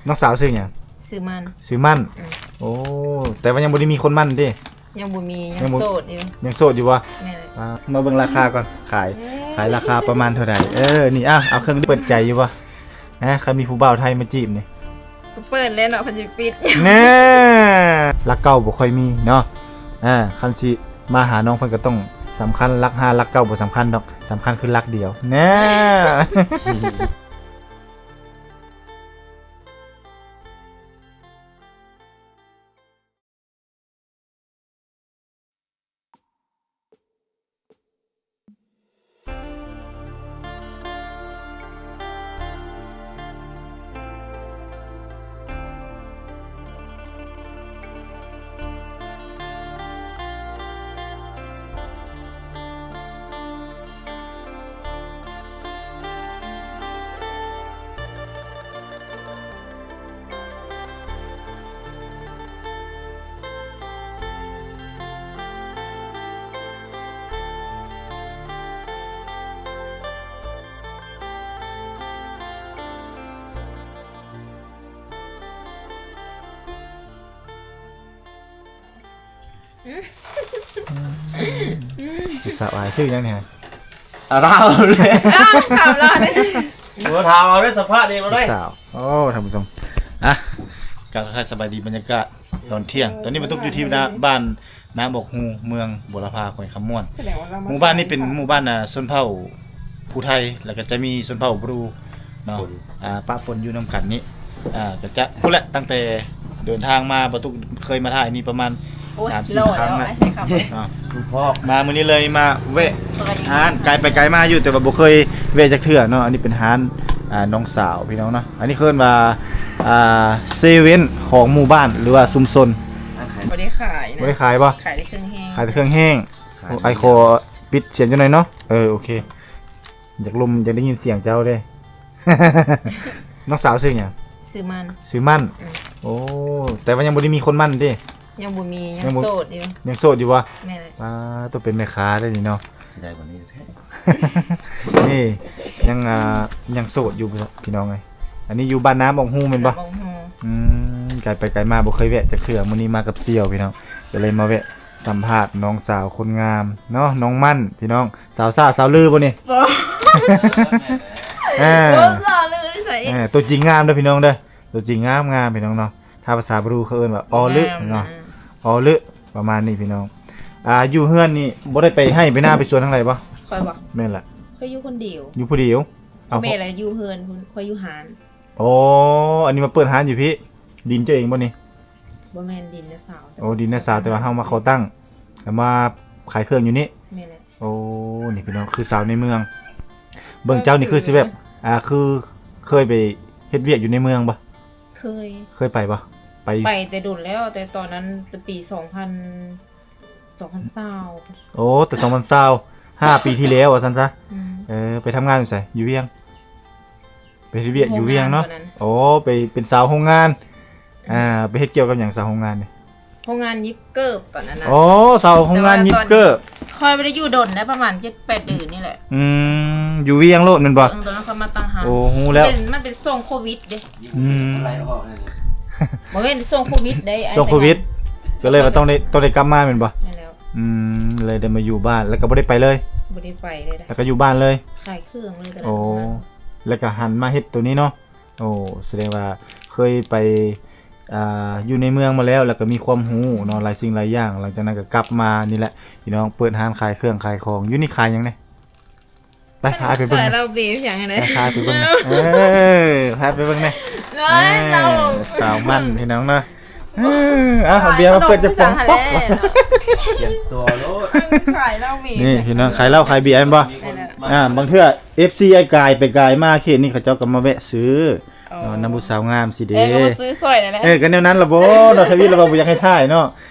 ນ້ອງສາວຊື່ຫຍັງ? ຊື່ມັນ. ຊື່ມັນ. ອືມ. ໂອ້ ແຕ່ວ່າຍັງບໍ່ໄດ້ມີຄົນໝັ້ນຕິ? ຍັງບໍ່ມີ ຍັງ ຍັງບໍ່ ໂສດຢູ່. ຍັງໂສດຢູ່ບໍ່? ແມ່ນແຫຼະ. ອ່າ ມາເບິ່ງລາຄາກ່ອນ ຂາຍ ອືມ ຂາຍລາຄາປະມານເທົ່າໃດ? ເອີ ນີ້ ອ່ະ ເອົາເຄື່ອງເປີດໃຈຢູ່ບໍ່? ຮະ ຄັນມີຜູ້ບ່າວໄທມາຈີບນີ້ ກໍເປີດແລ້ວເນາະ ເພິ່ນຊິປິດ. ແນ່ ຫຼັກເກົ້າບໍ່ຄ່ອຍມີເນາະ. ອ່າ ຄັນຊິມາຫານ້ອງເພິ່ນກໍຕ້ອງສຳຄັນ ຫຼັກຫ້າ ຫຼັກເກົ້າບໍ່ສຳຄັນດອກ ສຳຄັນຄືຫຼັກດຽວ. ແນ່. ອືມ ຜູ້ສາວອາຍຊື່ຫຍັງນີ້? ອ້າວ ລາວເລີຍ ອ້າວ ຖາມລາວເດ້. ບໍ່ຖາມເອົາເດ້ ສຳພາດເອງເອົາເດ້ ຜູ້ສາວ. ໂອ້ ທ່ານຜູ້ຊົມ ອ່ະ ກາບທັກທາຍສະບາຍດີ ບັນຍາກາດຕອນທ່ຽງ. ຕອນນີ້ມາຕົກຢູ່ທີ່ໜ້າບ້ານ ນ້ຳອອກຮູ ເມືອງບົວລະພາ ແຂວງຄຳມ່ວນ. ໝູ່ບ້ານນີ້ເປັນໝູ່ບ້ານ ອ່າ ຊົນເຜົ່າຜູ້ໄທ ແລ້ວກໍຈະມີຊົນເຜົ່າບຣູເນາະ ອ່າ ປະປົນຢູ່ນຳກັນນີ້. ອ່າ ກໍຈະ ພຸ້ນແຫຼະ ຕັ້ງແຕ່ເດີນທາງມາ ບໍ່ຕຸກເຄີຍມາຖ່າຍນີ້ປະມານ ໂອ້ຍ ສາມສີ່ຄັ້ງແລ້ວເນາະ. ມາມື້ນີ້ເລີຍມາແວະຮ້ານ ໄກໄປໄກມາຢູ່ ແຕ່ວ່າບໍ່ເຄີຍແວະຈັກເທື່ອເນາະ. ອັນນີ້ເປັນຮ້ານ ອ່າ ນ້ອງສາວ ພີ່ນ້ອງເນາະ. ອັນນີ້ເອີ້ນວ່າ ອ່າ ເຊເວັ່ນຂອງໝູ່ບ້ານ ຫຼືວ່າຊຸມຊົນ. ບໍ່ໄດ້ຂາຍນະ. ບໍ່ໄດ້ຂາຍບໍ່? ຂາຍແຕ່ເຄື່ອງແຫ້ງ. ຂາຍແຕ່ເຄື່ອງແຫ້ງ. ຂາຍ ໄອ້ຂໍປິດສຽງຈັກໜ່ອຍເນາະ. ເອີ ໂອເຄ. ຢາກລົມ ຢາກໄດ້ຍິນສຽງເຈົ້າເດ້. ນ້ອງສາວຊື່ຫຍັງ? ຊື່ມັນ. ຊື່ມັນ. ອືມ. ໂອ້ ແຕ່ວ່າຍັງບໍ່ໄດ້ມີຄົນໝັ້ນຕິ? ຍັງບໍ່ມີ ຍັງ ຍັງບໍ່ ໂສດຢູ່. ຍັງໂສດຢູ່ບໍ່? ແມ່ນແຫຼະ. ອ່າ ຕ້ອງເປັນແມ່ຄ້າໄດ໋ນີ້ເນາະ. ຊິໄດ້ກວ່ານີ້ແທ້. ນີ້ຍັງ ອ່າ ຍັງໂສດຢູ່ພີ່ນ້ອງເອີຍ. ອັນນີ້ຢູ່ບ້ານນ້ຳອອກຮູແມ່ນບໍ່? ນ້ຳອອກຮູ. ອືມ ໄກໄປໄກມາ ບໍ່ເຄີຍແວະຈັກເທື່ອ. ມື້ນີ້ມາກັບສ່ຽວ ພີ່ນ້ອງ ກໍເລີຍມາແວະສຳພາດນ້ອງສາວຄົນງາມເນາະ ນ້ອງມັນ ພີ່ນ້ອງ. ສາວຊ້າສາວລືບໍ່ນີ້? ບໍ່ ເອີ ບໍ່ສາວລືນິໄສ. ເອີ ຕົວຈິງງາມເດີພີ່ນ້ອງເດີ ຕົວຈິງງາມໆ ພີ່ນ້ອງເນາະ. ຖ້າພາສາບຣູເຂົາເອີ້ນວ່າອໍລຶເນາະ ອໍລຶ ປະມານນີ້ພີ່ນ້ອງ. ອ່າ ຢູ່ເຮືອນນີ້ບໍ່ໄດ້ໄປໄຮ່ໄປນາໄປສວນທາງໃດບໍ່? ຂ້ອຍບໍ່? ແມ່ນລະ ຂ້ອຍຢູ່ຄົນດຽວ. ຢູ່ຜູ້ດຽວ? ເອົາ ແມ່ລະຢູ່ເຮືອນພຸ້ນ ຂ້ອຍຢູ່ຮ້ານ. ອໍ ອັນນີ້ມາເປີດຮ້ານຢູ່ພີ້ ດິນເຈົ້າເອງບໍ່ນີ້? ບໍ່ແມ່ນ ດິນນ້າສາວ. ໂອ້ ດິນນ້າສາວ ແຕ່ວ່າເຮົາມາຂໍຕັ້ງ ແລ້ວມາຂາຍເຄື່ອງຢູ່ນີ້. ແມ່ນແຫຼະ. ໂອ້ ນີ້ພີ່ນ້ອງ ຄືສາວໃນເມືອງ. ເບິ່ງເຈົ້ານີ້ຄືຊິແບບ ອ່າ ຄືເຄີຍໄປເຮັດວຽກຢູ່ໃນເມືອງບໍ່? ເຄີຍ. ເຄີຍໄປບໍ່? ໄປ ໄປແຕ່ດົນແລ້ວ ແຕ່ຕອນນັ້ນແຕ່ປີສອງພັນ ສອງພັນຊາວ. ໂອ້ ແຕ່ສອງພັນຊາວ ຫ້າປີທີ່ແລ້ວວ່າຊັ້ນຊະ. ອືມ. ເອີ ໄປທຳງານຢູ່ໃສ? ຢູ່ວຽງ. ໄປເຮັດວຽກຢູ່ວຽງເນາະ. ໂອ້ ໄປເປັນສາວໂຮງງານ. ອ່າ ໄປເຮັດກ່ຽວກັບຫຍັງສາວໂຮງງານນີ້? ໂຮງງານຫຍິບເກີບຕອນນັ້ນນະ. ໂອ້ ສາວໂຮງງານຫຍິບເກີບ. ຂ້ອຍບໍ່ໄດ້ຢູ່ດົນນະ ປະມານເຈັດແປດເດືອນນີ້ແຫຼະ. ອືມ ຢູ່ວຽງໂລດແມ່ນບໍ່? ເອີ ຕອນນັ້ນຂ້ອຍມາຕ່າງຫາກ. ໂອ້ ຮູ້ແລ້ວ ເປັນ ມັນເປັນຊ່ວງໂຄວິດເດ້. ອືມ ບໍ່ແມ່ນຊ່ວງໂຄວິດເດ້ ຊ່ວງໂຄວິດ ກໍເລີຍວ່າຕ້ອງໄດ້ ຕ້ອງໄດ້ກັບມາແມ່ນບໍ່? ແມ່ນແລ້ວ. ອືມ ເລີຍໄດ້ມາຢູ່ບ້ານ ແລ້ວກໍບໍ່ໄດ້ໄປເລີຍ? ບໍ່ໄດ້ໄປເລີຍ. ແລ້ວກໍຢູ່ບ້ານເລີຍ? ຂາຍເຄື່ອງເລີຍຕອນນັ້ນ. ໂອ້ ແລ້ວກໍຫັນມາເຮັດໂຕນີ້ເນາະ. ໂອ້ ສະແດງວ່າເຄີຍໄປ ອ່າ ຢູ່ໃນເມືອງມາແລ້ວ ແລ້ວກໍມີຄວາມຮູ້ເນາະ ຫຼາຍສິ່ງຫຼາຍຢ່າງ. ຫຼັງຈາກນັ້ນກໍກັບມານີ້ແຫຼະພີ່ນ້ອງ ເປີດຮ້ານຂາຍເຄື່ອງຂາຍຂອງ. ຢູ່ນີ້ຂາຍຫຍັງແດ່? ໄປ ພາໄປເບິ່ງ ຂາຍເຫຼົ້າເບຍຫຍັງຫັ້ນນະ. ພາໄປເບິ່ງ ເອີ ພາໄປເບິ່ງແດ່. ເອີ ສາວໝັ້ນພີ່ນ້ອງເນາະ. ເອີ ເອົາເບຍມາເປີດຈະປອງປອກ. ຂາຍເຫຼົ້າເບຍ ນີ້ພີ່ນ້ອງ ຂາຍເຫຼົ້າຂາຍເບຍແມ່ນບໍ່? ອ່າ ບາງເທື່ອ ເອັຟຊີ ອ້າຍກາຍໄປກາຍມາເຂດນີ້ ເຂົາເຈົ້າກໍມາແວະຊື້ ອໍ ເນາະ ນຳຜູ້ສາວງາມຊິເດ້. ເອີ ກໍມາຊື້ຊ່ອຍນັ້ນແຫຼະ. ເອີ ກໍແນວນັ້ນລະບໍ່ເນາະ ທະວີລະວ່າບໍ່ຢາກໃຫ້ຖ່າຍເນາະ.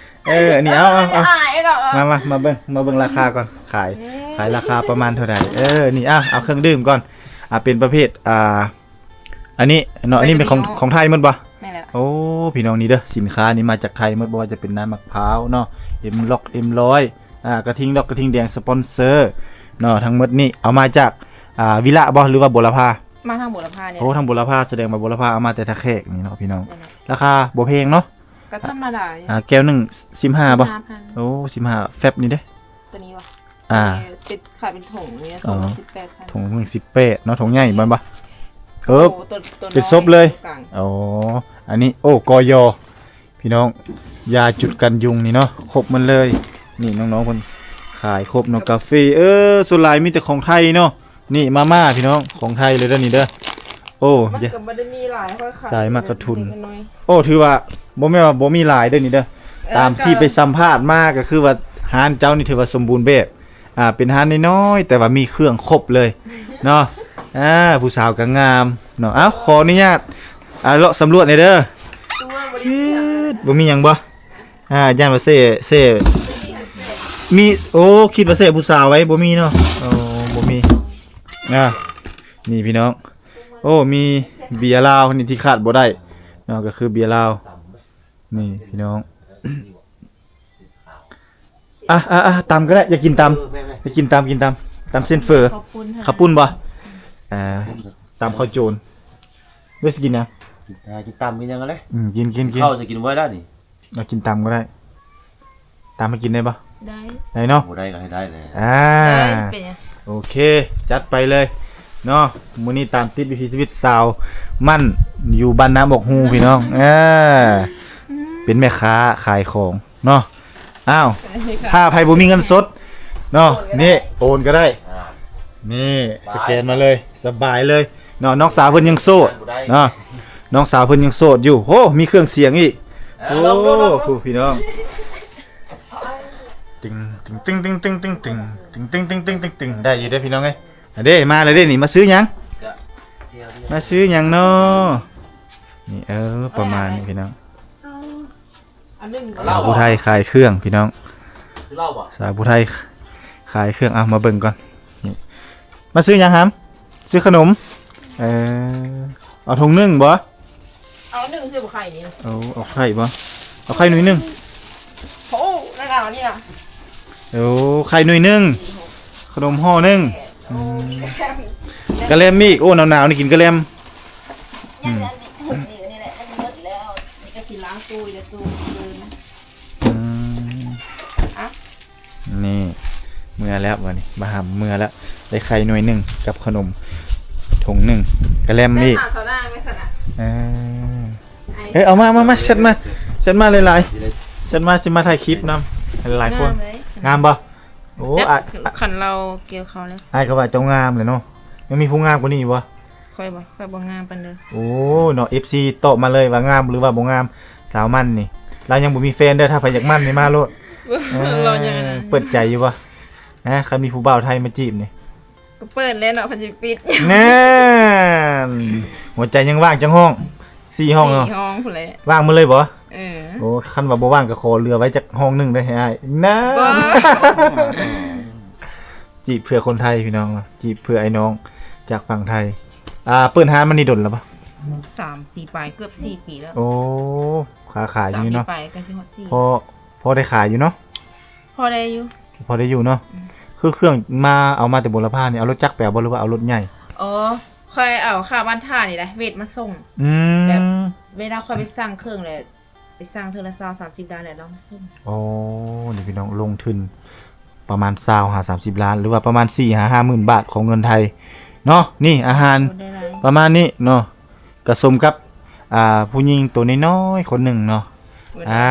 ເອີ ນີ້ ເອົາ ເອົາ ມາ ມາເບິ່ງ ມາເບິ່ງລາຄາກ່ອນ ຂາຍ ຂາຍລາຄາປະມານເທົ່າໃດ. ເອີ ນີ້ ເອົາ ເອົາເຄື່ອງດື່ມກ່ອນ. ອ່າ ເປັນປະເພດ ອ່າ ອັນນີ້ເນາະ ອັນນີ້ເປັນຂອງ ຂອງໄທໝົດບໍ່? ແມ່ນແລ້ວ. ໂອ້ ພີ່ນ້ອງ ນີ້ເດີ ສິນຄ້ານີ້ມາຈາກໄທໝົດ ບໍ່ວ່າຈະເປັນນ້ຳໝາກພ້າວເນາະ ເອັມລັອກ ເອັມຮ້ອຍ ອ່າ ກະທິງດອກ ກະທິງແດງ ສະປອນເຊີເນາະ ທັງໝົດນີ້ເອົາມາຈາກ ອ່າ ວິລະບໍ່ ຫຼືວ່າບົວລະພາ? ມາທາງບົວລະພານີ້. ໂອ້ ທາງບົວລະພາ ສະແດງວ່າບົວລະພາເອົາມາແຕ່ທ່າແຂກນີ້ເນາະພີ່ນ້ອງ. ລາຄາບໍ່ແພງເນາະ. ກໍທຳມະດາ. ອ່າ ແກ້ວໜຶ່ງສິບຫ້າບໍ່? ໂຕນີ້ຫວາ? ໂອ້ ສິບຫ້າ ແຟັບນີ້ເດ້. ໂຕນີ້ຫວາ? ອ່າ ເປັນ ຂາຍເປັນຖົງນີ້ ຖົງໜຶ່ງສິບແປດພັນ. ຖົງໜຶ່ງສິບແປດເນາະ ຖົງໃຫຍ່ແມ່ນບໍ່? ເອີ ເປັນສົບເລີຍ. ອໍ ອັນນີ້ ໂອ້ ກຢ ພີ່ນ້ອງ ຢາຈຸດກັນຍຸງນີ້ເນາະ ຄົບໝົດເລີຍ. ນີ້ນ້ອງໆເພິ່ນຂາຍຄົບເນາະ ກາເຟ. ເອີ ສ່ວນຫຼາຍມີແຕ່ຂອງໄທເນາະ. ນີ້ມາມ່າພີ່ນ້ອງ ຂອງໄທເລີຍເດີ້ນີ້ເດີ້. ໂອ້ ມັນກໍບໍ່ໄດ້ມີຫຼາຍ ຂ້ອຍຂາຍສາຍໝາກກະທຸນ. ໂອ້ ຖືວ່າບໍ່ແມ່ນວ່າບໍ່ມີຫຼາຍເດີ້ນີ້ເດີ້. ຕາມທີ່ໄປສຳພາດມາກໍຄືວ່າຮ້ານເຈົ້ານີ້ຖືວ່າສົມບູນແບບ. ອ່າ ເປັນຮ້ານນ້ອຍໆ ແຕ່ວ່າມີເຄື່ອງຄົບເລີຍເນາະ. ອ່າ ຜູ້ສາວກໍງາມເນາະ. ເອົ້າ ຂໍອະນຸຍາດ ອ່າ ເລາະສຳຫຼວດໜ່ອຍເດີ້. ບໍ່ມີຫຍັງບໍ່? ອ່າ ຢ້ານວ່າເຊ ເຊ ມີ. ໂອ້ ຄິດວ່າເຊຜູ້ສາວໄວ້ ບໍ່ມີເນາະ. ໂອ້ ບໍ່ມີ. ອ່າ ນີ້ພີ່ນ້ອງ ໂອ້ ມີເບຍລາວນີ້ທີ່ຂາດບໍ່ໄດ້ເນາະ ກໍຄືເບຍລາວ. ນີ້ພີ່ນ້ອງ ອ່ະ ອ່ະ ອ່ະ ຕຳກໍໄດ້. ຢາກກິນຕຳ ເອີ ແມ່ນໆ ຢາກກິນຕຳ ກິນຕຳ ຕຳເສັ້ນເຝີ. ເຂົ້າປຸ້ນ ເຂົ້າປຸ້ນບໍ່? ອ່າ ຕຳເຂົ້າໂຈນ. ເດ້ ຊິກິນຫຍັງ? ກິນ ອ່າ ກິນຕຳ ກິນຫຍັງກໍໄດ້. ອືມ ກິນ ກິນ ກິນ. ເຂົ້າຊິກິນບໍ່ໄດ້ນີ້. ເອົາ ກິນຕຳກໍໄດ້. ຕຳໃຫ້ກິນໄດ້ບໍ່? ໄດ້ ໄດ້ເນາະ. ບໍ່ໄດ້ກໍໃຫ້ໄດ້ແຫຼະ. ອ່າ ໄດ້ ເປັນຫຍັງ? ໂອເຄ ຈັດໄປເລີຍເນາະ. ມື້ນີ້ຕາມຕິດວິຖີຊີວິດສາວໝັ້ນ ຢູ່ບ້ານນາບອກຫູ ພີ່ນ້ອງ. ເອີ ເປັນແມ່ຄ້າຂາຍຂອງເນາະ. ອ້າວ ຖ້າໃຜບໍ່ມີເງິນສົດເນາະ ນີ້ໂອນກໍໄດ້. ອ່າ ນີ້ສະແກນມາເລີຍ ສະບາຍເລີຍເນາະ. ນ້ອງສາວເພິ່ນຍັງໂສດເນາະ ນ້ອງສາວເພິ່ນຍັງໂສດຢູ່. ໂຫ ມີເຄື່ອງສຽງອີກ. ເອີ ໂອ້ ລອງດູ ລອງດູ ຜູ້ ພີ່ນ້ອງ ຕຶງ ຕຶງ ຕຶງ ຕຶງ ຕຶງ ຕຶງ ຕຶງ ຕຶງ ຕຶງ ຕຶງ ຕຶງ ຕຶງ ຕຶງ ຕຶງ ໄດ້ຢູ່ເດ້ພີ່ນ້ອງເອີຍ. ອັນເດ້ ມາແລ້ວເດ້ນີ້ ມາຊື້ຫຍັງ? ມາຊື້ຫຍັງເນາະ? ນີ້ ເອີ ປະມານນີ້ພີ່ນ້ອງ. ເອົາ ອັນໜຶ່ງ ສາວຜູ້ໄທຂາຍເຄື່ອງພີ່ນ້ອງ. ຊື້ເຫຼົ້າບໍ່? ສາວຜູ້ໄທຂາຍເຄື່ອງ. ເອົາ ມາເບິ່ງກ່ອນ. ນີ້ ມາຊື້ຫຍັງຫຳ? ຊື້ຂະໜົມ. ເອີ ເອົາຖົງໜຶ່ງບໍ່? ເອົາໜຶ່ງຊື້ບໍ່ໄຂ່ນີ້. ເອົາ ເອົາໄຂ່ບໍ່? ເອົາໄຂ່ໜ່ວຍໜຶ່ງ. ໂອ້ ໜາວໆນີ້ນະ. ໂອ້ ໄຂ່ໜ່ວຍໜຶ່ງ ຂະໜົມຫໍ່ໜຶ່ງ. ອືມ ກະແລັມອີກ. ໂອ້ ໜາວໆນີ້ກິນກະແລັມ. ອືມ ນີ້ແຫຼະ ມັນໝົດແລ້ວ ນີ້ກໍຊິລ້າງຕູ້ແລ້ວ ຕູ້ຄືນ. ອືມ ອ່ະ ນີ້ ເມືອແລ້ວບັດນີ້ ມາຫາເມືອແລ້ວ. ໄດ້ໄຂ່ໜ່ວຍໜຶ່ງກັບຂະໜົມຖົງໜຶ່ງ ກະແລັມອີກ. ເອີ ເອີ ເອົາມາ ມາ ມາ ແຊັດມາ ແຊັດມາຫຼາຍໆ ແຊັດມາ ຊິມາຖ່າຍຄລິບນຳຫຼາຍໆຄົນ. ງາມບໍ່? ໂອ້ ຄັນລາວກ່ຽວເຂົ້າແລ້ວ ອ້າຍກໍວ່າເຈົ້າງາມແຫຼະເນາະ. ຍັງມີຜູ້ງາມກວ່ານີ້ຢູ່ບໍ່? ຂ້ອຍບໍ່ ຂ້ອຍບໍ່ງາມປານໃດ. ໂອ້ ເນາະ ເອັຟຊີ ຕອບມາເລີຍວ່າງາມຫຼືວ່າບໍ່ງາມ. ສາວໝັ້ນນີ້ ລາວຍັງບໍ່ມີແຟນເດີ້. ຖ້າໃຜຢາກໝັ້ນນີ້ມາໂລດ. ເອີ ເປີດໃຈຢູ່ບໍ່? ຮະ ຄັນມີຜູ້ບ່າວໄທມາຈີບນີ້ ກໍເປີດແລ້ວເນາະ ເພິ່ນຊິປິດ. ແນ່ນ ຫົວໃຈຍັງວ່າງຈັກຫ້ອງ? ສີ່ຫ້ອງເນາະ. ສີ່ຫ້ອງພຸ້ນແຫຼະ. ວ່າງໝົດເລີຍບໍ່? ເອີ ໂອ້ ຄັນວ່າບໍ່ວ່າງກໍຂໍເຫຼືອໄວ້ຈັກຫ້ອງໜຶ່ງເດີ້ໃຫ້ອ້າຍ. ນັ້ນ ຈີບເພື່ອຄົນໄທພີ່ນ້ອງເນາະ ຈີບເພື່ອໄອ້ນ້ອງຈາກຝັ່ງໄທ. ອ່າ ເປີດຮ້ານມານີ້ດົນແລ້ວບໍ່? ສາມປີປາຍ ເກືອບສີ່ປີແລ້ວ. ໂອ້ ຄ້າຂາຍຢູ່ນີ້ເນາະ. ສາມປີປາຍ ໃກ້ຊິຮອດສີ່. ພໍ ພໍໄດ້ຂາຍຢູ່ເນາະ. ພໍໄດ້ຢູ່ ພໍໄດ້ຢູ່ເນາະ. ອືມ ຄືເຄື່ອງມາ ເອົາມາແຕ່ບົວລະພານີ້ ເອົາລົດຈັກໄປເອົາບໍ່ ຫຼືວ່າເອົາລົດໃຫຍ່? ອໍ ຂ້ອຍເອົາຄາບ້ານທ່ານີ້ແຫຼະ ເວດມາສົ່ງ. ອືມ ແບບເວລາຂ້ອຍໄປສັ່ງເຄື່ອງແຫຼະ ໄປສັ່ງເທື່ອລະຊາວ ສາມສິບລ້ານ ແລ້ວລາວມາສົ່ງ. ອໍ ນີ້ພີ່ນ້ອງ ລົງທຶນປະມານຊາວຫາສາມສິບລ້ານ ຫຼືວ່າປະມານສີ່ຫາຫ້າໝື່ນບາດຂອງເງິນໄທເນາະ. ນີ້ອາຫານ ໂອ້ ໄດ້ຫຼາຍ ປະມານນີ້ເນາະ. ກະສົມກັບ ອ່າ ຜູ້ຍິງໂຕນ້ອຍໆຄົນໜຶ່ງເນາະ. ໂອ້ຍ ອ່າ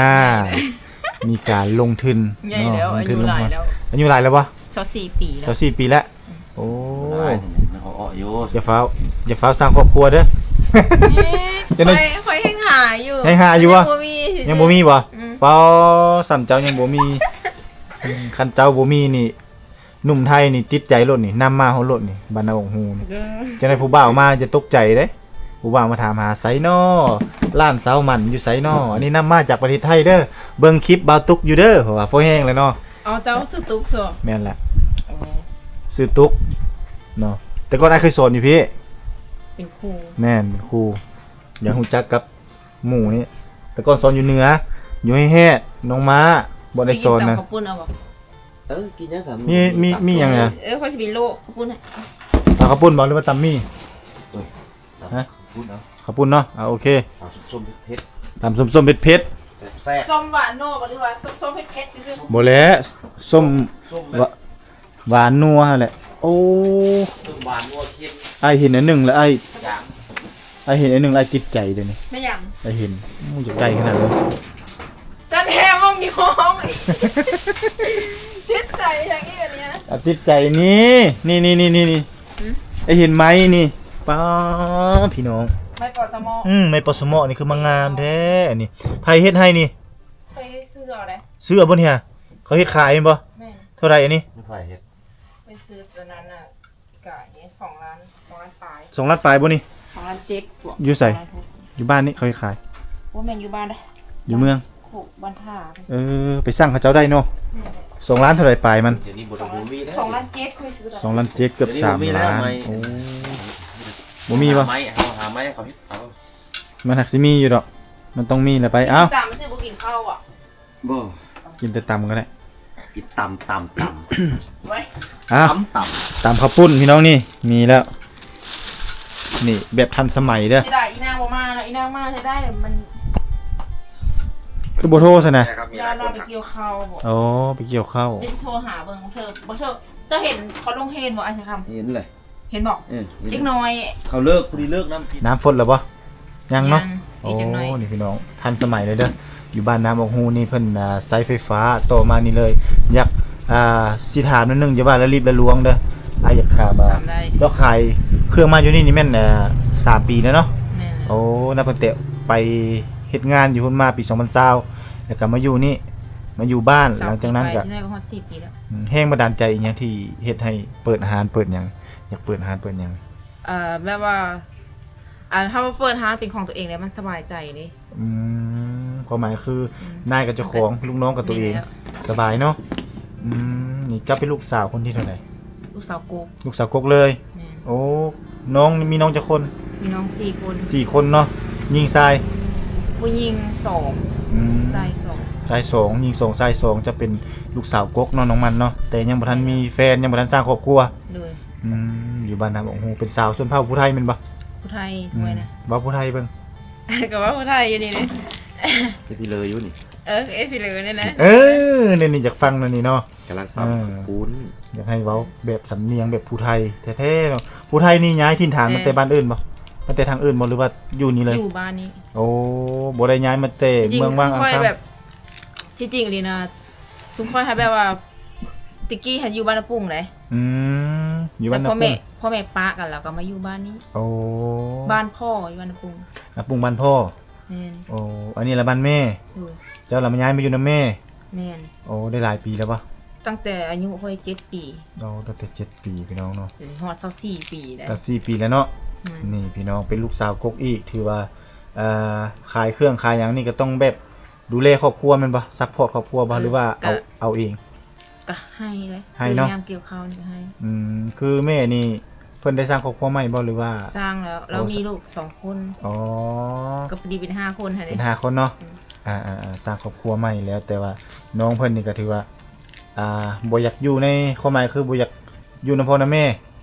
ມີການລົງທຶນ ໃຫຍ່ແລ້ວ ເນາະ ອາຍຸຫຼາຍແລ້ວ. ອາຍຸຫຼາຍແລ້ວບໍ່? ຊາວສີ່ປີແລ້ວ. ຊາວສີ່ປີແລ້ວ. ອືມ ໂອ້ ໄດ້ນີ້ ຍັງເອົາເອາະຢູ່. ຢ່າຟ້າວ ຢ່າຟ້າວສ້າງຄອບຄົວເດີ້. ເອີ ຈັ່ງໃດ ຂ້ອຍ ຂ້ອຍແຮ່ງຫາຢູ່. ແຮ່ງຫາຢູ່ບໍ່? ຍັງບໍ່ມີ ຍັງບໍ່ມີບໍ່? ອືມ ປ້າ ສ່ຳເຈົ້າຍັງບໍ່ມີ. ອືມ ຄັນເຈົ້າບໍ່ມີນີ້ ໜຸ່ມໄທນີ້ຕິດໃຈໂລດນີ້ ນຳມາຮອດໂລດນີ້ ບ້ານນາອອກຫູນີ້. ເອີ ຈັ່ງໃດຜູ້ບ່າວມາຈະຕົກໃຈເດ້ ຜູ້ບ່າວມາຖາມຫາ ໃສນໍ ຫຼານສາວໝັ້ນຢູ່ໃສນໍ. ອັນນີ້ນຳມາຈາກປະເທດໄທເດີ້ ເບິ່ງຄລິບບ່າວຕຸກຢູ່ເດີ້ ເພາະວ່າພໍແຮງແລ້ວເນາະ. ເອົາ ເຈົ້າຊື່ຕຸກເນາະ? ແມ່ນແຫຼະ. ອໍ ຊື່ຕຸກເນາະ. ແຕ່ກ່ອນອ້າຍເຄີຍສອນຢູ່ພີ້ ເປັນຄູ. ແມ່ນ ເປັນຄູ. ຢາກຮູ້ຈັກກັບ ໝູ່ນີ້ ແຕ່ກ່ອນສອນຢູ່ເໜືອ ຢູ່ໃຫ້ແຮດ ໜອງມ້າ ບໍ່ໄດ້ສອນນະ. ຊິກິນຕຳເຂົ້າປຸ້ນເອົາບໍ່? ເອີ ກິນຫຍັງສາມ ມີ ມີ ມີຫຍັງນະ? ເອີ ຂ້ອຍຊິໄປໂລະເຂົ້າປຸ້ນໃຫ້. ເອົາເຂົ້າປຸ້ນບໍ່ ຫຼືວ່າຕຳໝີ່? ໂອ້ຍ ຮະ? ປຸ້ນເອົາ ເຂົ້າປຸ້ນເນາະ. ອ່າ ໂອເຄ ຕຳສົ້ມໆເຜັດໆ ຕຳສົ້ມໆເຜັດໆ ແຊບໆ. ສົ້ມຫວານນົວ ຫຼືວ່າສົ້ມໆເຜັດໆຊື່ໆ? ບໍ່ແຫຼະ ສົ້ມ ສົ້ມແບບ ຫວາ ຫວານນົວຫັ້ນແຫຼະ. ໂອ້ ຕົ້ນຫວານນົວເຄັມ. ອ້າຍເຫັນອັນໜຶ່ງແລ້ວ ອ້າຍ ຢ່າງ ອ້າຍເຫັນອັນໜຶ່ງແລ້ວ ອ້າຍຕິດໃຈເດ້ນີ້. ແມ່ນຫຍັງ? ອ້າຍເຫັນ. ໂອ້ ຢາກໄດ້ຂະໜາດເລີຍ. ຕາແທ້ມຶງຢູ່ຫ້ອງ ຕິດໃຈຫຍັງອີກອັນເນີ້ຍ? ອ່ະ ຕິດໃຈນີ້ ນີ້ໆໆໆ ຫືມ? ອ້າຍເຫັນໄມ້ນີ້. ປ້າ ພີ່ນ້ອງ ໄມ້ປອສະເໝາະ. ອືມ ໄມ້ປອສະເໝາະນີ້ຄືມາງາມແທ້ອັນນີ້. ໃຜເຮັດໃຫ້ນີ້? ຂ້ອຍຊື້ເອົາເດ້. ຊື້ເອົາບໍ່ນີ້ຫະ? ເຂົາເຮັດຂາຍແມ່ນບໍ່? ແມ່ນ. ເທົ່າໃດອັນນີ້? ໃຜເຮັດ? ໄປຊື້ຕົວນັ້ນນະ ກະນີ້ສອງລ້ານ ສອງລ້ານປາຍ. ສອງລ້ານປາຍບໍ່ນີ້? ສອງລ້ານເຈັດ. ຢູ່ໃສ? ສອງລ້ານຫົກ. ຢູ່ບ້ານນີ້ເຂົາເຮັດຂາຍ? ບໍ່ແມ່ນຢູ່ບ້ານເດ້ ຢູ່ເມືອງ ໂຄກບ້ານທ່າ. ເອີ ໄປສັ່ງເຂົາເຈົ້າໄດ້ເນາະ. ແມ່ນ. ສອງລ້ານເທົ່າໃດປາຍມັນ? ດຽວນີ້ບໍ່ໄດ້ ບໍ່ມີແລ້ວ. ສອງລ້ານເຈັດ ຂ້ອຍຊື້ຕອນ ສອງລ້ານເຈັດ ເກືອບສາມລ້ານ. ດຽວນີ້ບໍ່ມີແລ້ວໄມ້. ໂອ້ ບໍ່ມີບໍ່? ໄມ້ ເຮົາຫາໄມ້ເຂົາເຮັດເອົາ. ມັນຫາກຊິມີຢູ່ດອກ ມັນຕ້ອງມີແຫຼະໄປ. ເອົ້າ ຕຳ ມັນຊິບໍ່ກິນເຂົ້າບໍ່? ບໍ່ ກິນແຕ່ຕຳກໍໄດ້. ກິນຕຳ ຕຳ ຕຳ ເວີຍ ອ່ະ ຕຳ ຕຳ ຕຳເຂົ້າປຸ້ນພີ່ນ້ອງ. ນີ້ມີແລ້ວ ນີ້ແບບທັນສະໄໝເດີ. ເສຍດາຍອີນາງບໍ່ມາເນາະ ອີນາງມາເສຍດາຍເດ້. ມັນຄືບໍ່ໂທຊັ້ນນະ? ລາວໄປກ່ຽວເຂົ້າບໍ່? ອໍ ໄປກ່ຽວເຂົ້າ. ເດີໂທຫາເບິ່ງ ບາງເທື່ອ ບາງເທື່ອ ເຈົ້າເຫັນເຂົາລົງເຮນບໍ່ ອ້າຍຊາຍຄຳ? ເຫັນແຫຼະ. ເຫັນບໍ່? ເອີ ເຫັນ ເດັກນ້ອຍ ເຂົາເລີກ ພໍດີເລີກນຳ. ນ້ຳຟົດແລ້ວບໍ່? ຍັງເນາະ. ຍັງ ອີກຈັກໜ້ອຍ. ໂອ້ ນີ້ພີ່ນ້ອງ ທັນສະໄໝເລີຍເດີ. ຢູ່ບ້ານນ້ຳອອກຮູນີ້ເພິ່ນ ອ່າ ໃຊ້ໄຟຟ້າຕໍ່ມານີ້ເລີຍ. ຢາກ ອ່າ ຊິຖາມໜ້ອຍໜຶ່ງ ຢ່າວ່າລະລິບລະລວງເດີ. ອ້າຍຢາກຖາມວ່າ ຖາມໄດ້. ເຈົ້າຂາຍເຄື່ອງມາຢູ່ນີ້ນີ້ແມ່ນ ອ່າ ສາມປີແລ້ວເນາະ? ແມ່ນ. ໂອ້ ນັບຕັ້ງແຕ່ໄປເຮັດງານຢູ່ພຸ້ນມາປີສອງພັນຊາວ ແລ້ວກໍມາຢູ່ນີ້ ມາຢູ່ບ້ານ. ຫຼັງຈາກນັ້ນກໍ ສາມປີປາຍ ຊິໄດ້ກໍຮອດສີ່ປີແລ້ວ. ອືມ ແຮງບັນດານໃຈອີ່ຫຍັງທີ່ເຮັດໃຫ້ເປີດຮ້ານເປີດຫຍັງ? ຢາກເປີດຮ້ານເປີດຫຍັງ? ເອີ ແບບວ່າ ອັນ ເຮົາເປີດຮ້ານເປັນຂອງຕົວເອງແລ້ວມັນສະບາຍໃຈເດ້. ອືມ ຄວາມໝາຍຄື ອືມ ນາຍກໍເຈົ້າຂອງ ແມ່ນແຫຼະ ລູກນ້ອງກໍຕົວເອງ ສະບາຍເນາະ. ອືມ ນີ້ເຈົ້າເປັນລູກສາວຄົນທີເທົ່າໃດ? ລູກສາວກົກ. ລູກສາວກົກເລີຍ. ແມ່ນ. ໂອ້ ນ້ອງມີນ້ອງຈັກຄົນ? ມີນ້ອງສີ່ຄົນ. ສີ່ຄົນເນາະ. ຍິງຊາຍ? ຜູ້ຍິງສອງ ອືມ ຊາຍສອງ. ຊາຍສອງ ຍິງສອງ ຊາຍສອງ. ເຈົ້າເປັນລູກສາວກົກເນາະ ນ້ອງມັນເນາະ ແຕ່ຍັງບໍ່ທັນມີແຟນ ຍັງບໍ່ທັນສ້າງຄອບຄົວ. ໂດຍ. ອືມ ຢູ່ບ້ານນ້ຳອອກຮູ ເປັນສາວຊົນເຜົ່າຜູ້ໄທແມ່ນບໍ່? ຜູ້ໄທ. ອືມ ດ້ວຍນະ. ເວົ້າຜູ້ໄທເບິ່ງ. ກໍເວົ້າຜູ້ໄທຢູ່ນີ້ເດ້. ເຮັດພີເລີຢູ່ນີ້. ເອີ ເຮັດພີເລີນີ້ນະ. ເອີ ນີ້ໆ ຢາກຟັງແນວນີ້ເນາະ. ກຳລັງປຳ ເອີ ຂອບຄຸນ. ຢາກໃຫ້ເວົ້າແບບສຳນຽງແບບຜູ້ໄທແທ້ໆເນາະ. ຜູ້ໄທນີ້ຍ້າຍຖິ່ນຖານ ເອີ ມາແຕ່ບ້ານອື່ນບໍ່? ມາແຕ່ທາງອື່ນບໍ່ ຫຼືວ່າຢູ່ນີ້ເລີຍ? ຢູ່ບ້ານນີ້. ໂອ້ ບໍ່ໄດ້ຍ້າຍມາແຕ່ເມືອງວັງອາງຄຳ. ທີ່ຈິງອີ່ຫຼີນະ ຊຸມຂ້ອຍຫັ້ນແບບວ່າ ແຕ່ກີ້ຫັ້ນຢູ່ບ້ານນາປຸ້ງເດ້. ອືມ ຢູ່ບ້ານນາປຸ້ງ. ແຕ່ພໍ່ແມ່ ພໍ່ແມ່ປະກັນ ແລ້ວກໍມາຢູ່ບ້ານນີ້. ໂອ້ ບ້ານພໍ່ຢູ່ບ້ານນາປຸ້ງ. ນາປຸ້ງບ້ານພໍ່. ແມ່ນ. ໂອ້ ອັນນີ້ລະບ້ານແມ່. ໂດຍ. ເຈົ້າລະມາຍ້າຍມາຢູ່ນຳແມ່. ແມ່ນ. ໂອ້ ໄດ້ຫຼາຍປີແລ້ວບໍ່? ຕັ້ງແຕ່ອາຍຸຂ້ອຍເຈັດປີ. ໂອ້ ຕັ້ງແຕ່ເຈັດປີ ພີ່ນ້ອງເນາະ. ເອີ ຮອດຊາວສີ່ປີແລ້ວ. ຊາວສີ່ປີແລ້ວເນາະ. ແມ່ນ. ນີ້ພີ່ນ້ອງ ເປັນລູກສາວກົກອີກ ຖືວ່າ ເອີ ຂາຍເຄື່ອງຂາຍຫຍັງນີ້ກໍຕ້ອງແບບ ດູແລຄອບຄົວແມ່ນບໍ່? ຊັບພອດຄອບຄົວບໍ່? ເອີ ຫຼືວ່າເອົາ ກະ ເອົາເອງ? ກະໃຫ້ເລີຍ. ໃຫ້ເນາະ. ຄືຍາມກ່ຽວເຂົ້ານີ້ກະໃຫ້. ອືມ ຄືແມ່ນີ້ເພິ່ນໄດ້ສ້າງຄອບຄົວໃໝ່ບໍ່ ຫຼືວ່າ? ສ້າງແລ້ວ. ໂອ້ ລາວມີລູກສອງຄົນ. ອໍ ກໍພໍດີເປັນຫ້າຄົນຫັ້ນເດ. ເປັນຫ້າຄົນເນາະ. ອືມ ອ່າໆໆ ສ້າງຄອບຄົວໃໝ່ແລ້ວ ແຕ່ວ່ານ້ອງເພິ່ນນີ້ກໍຖືວ່າ ອ່າ ບໍ່ຢາກຢູ່ໃນ ຄວາມໝາຍຄືບໍ່ຢາກຢູ່ນຳພໍ່ນຳແມ່.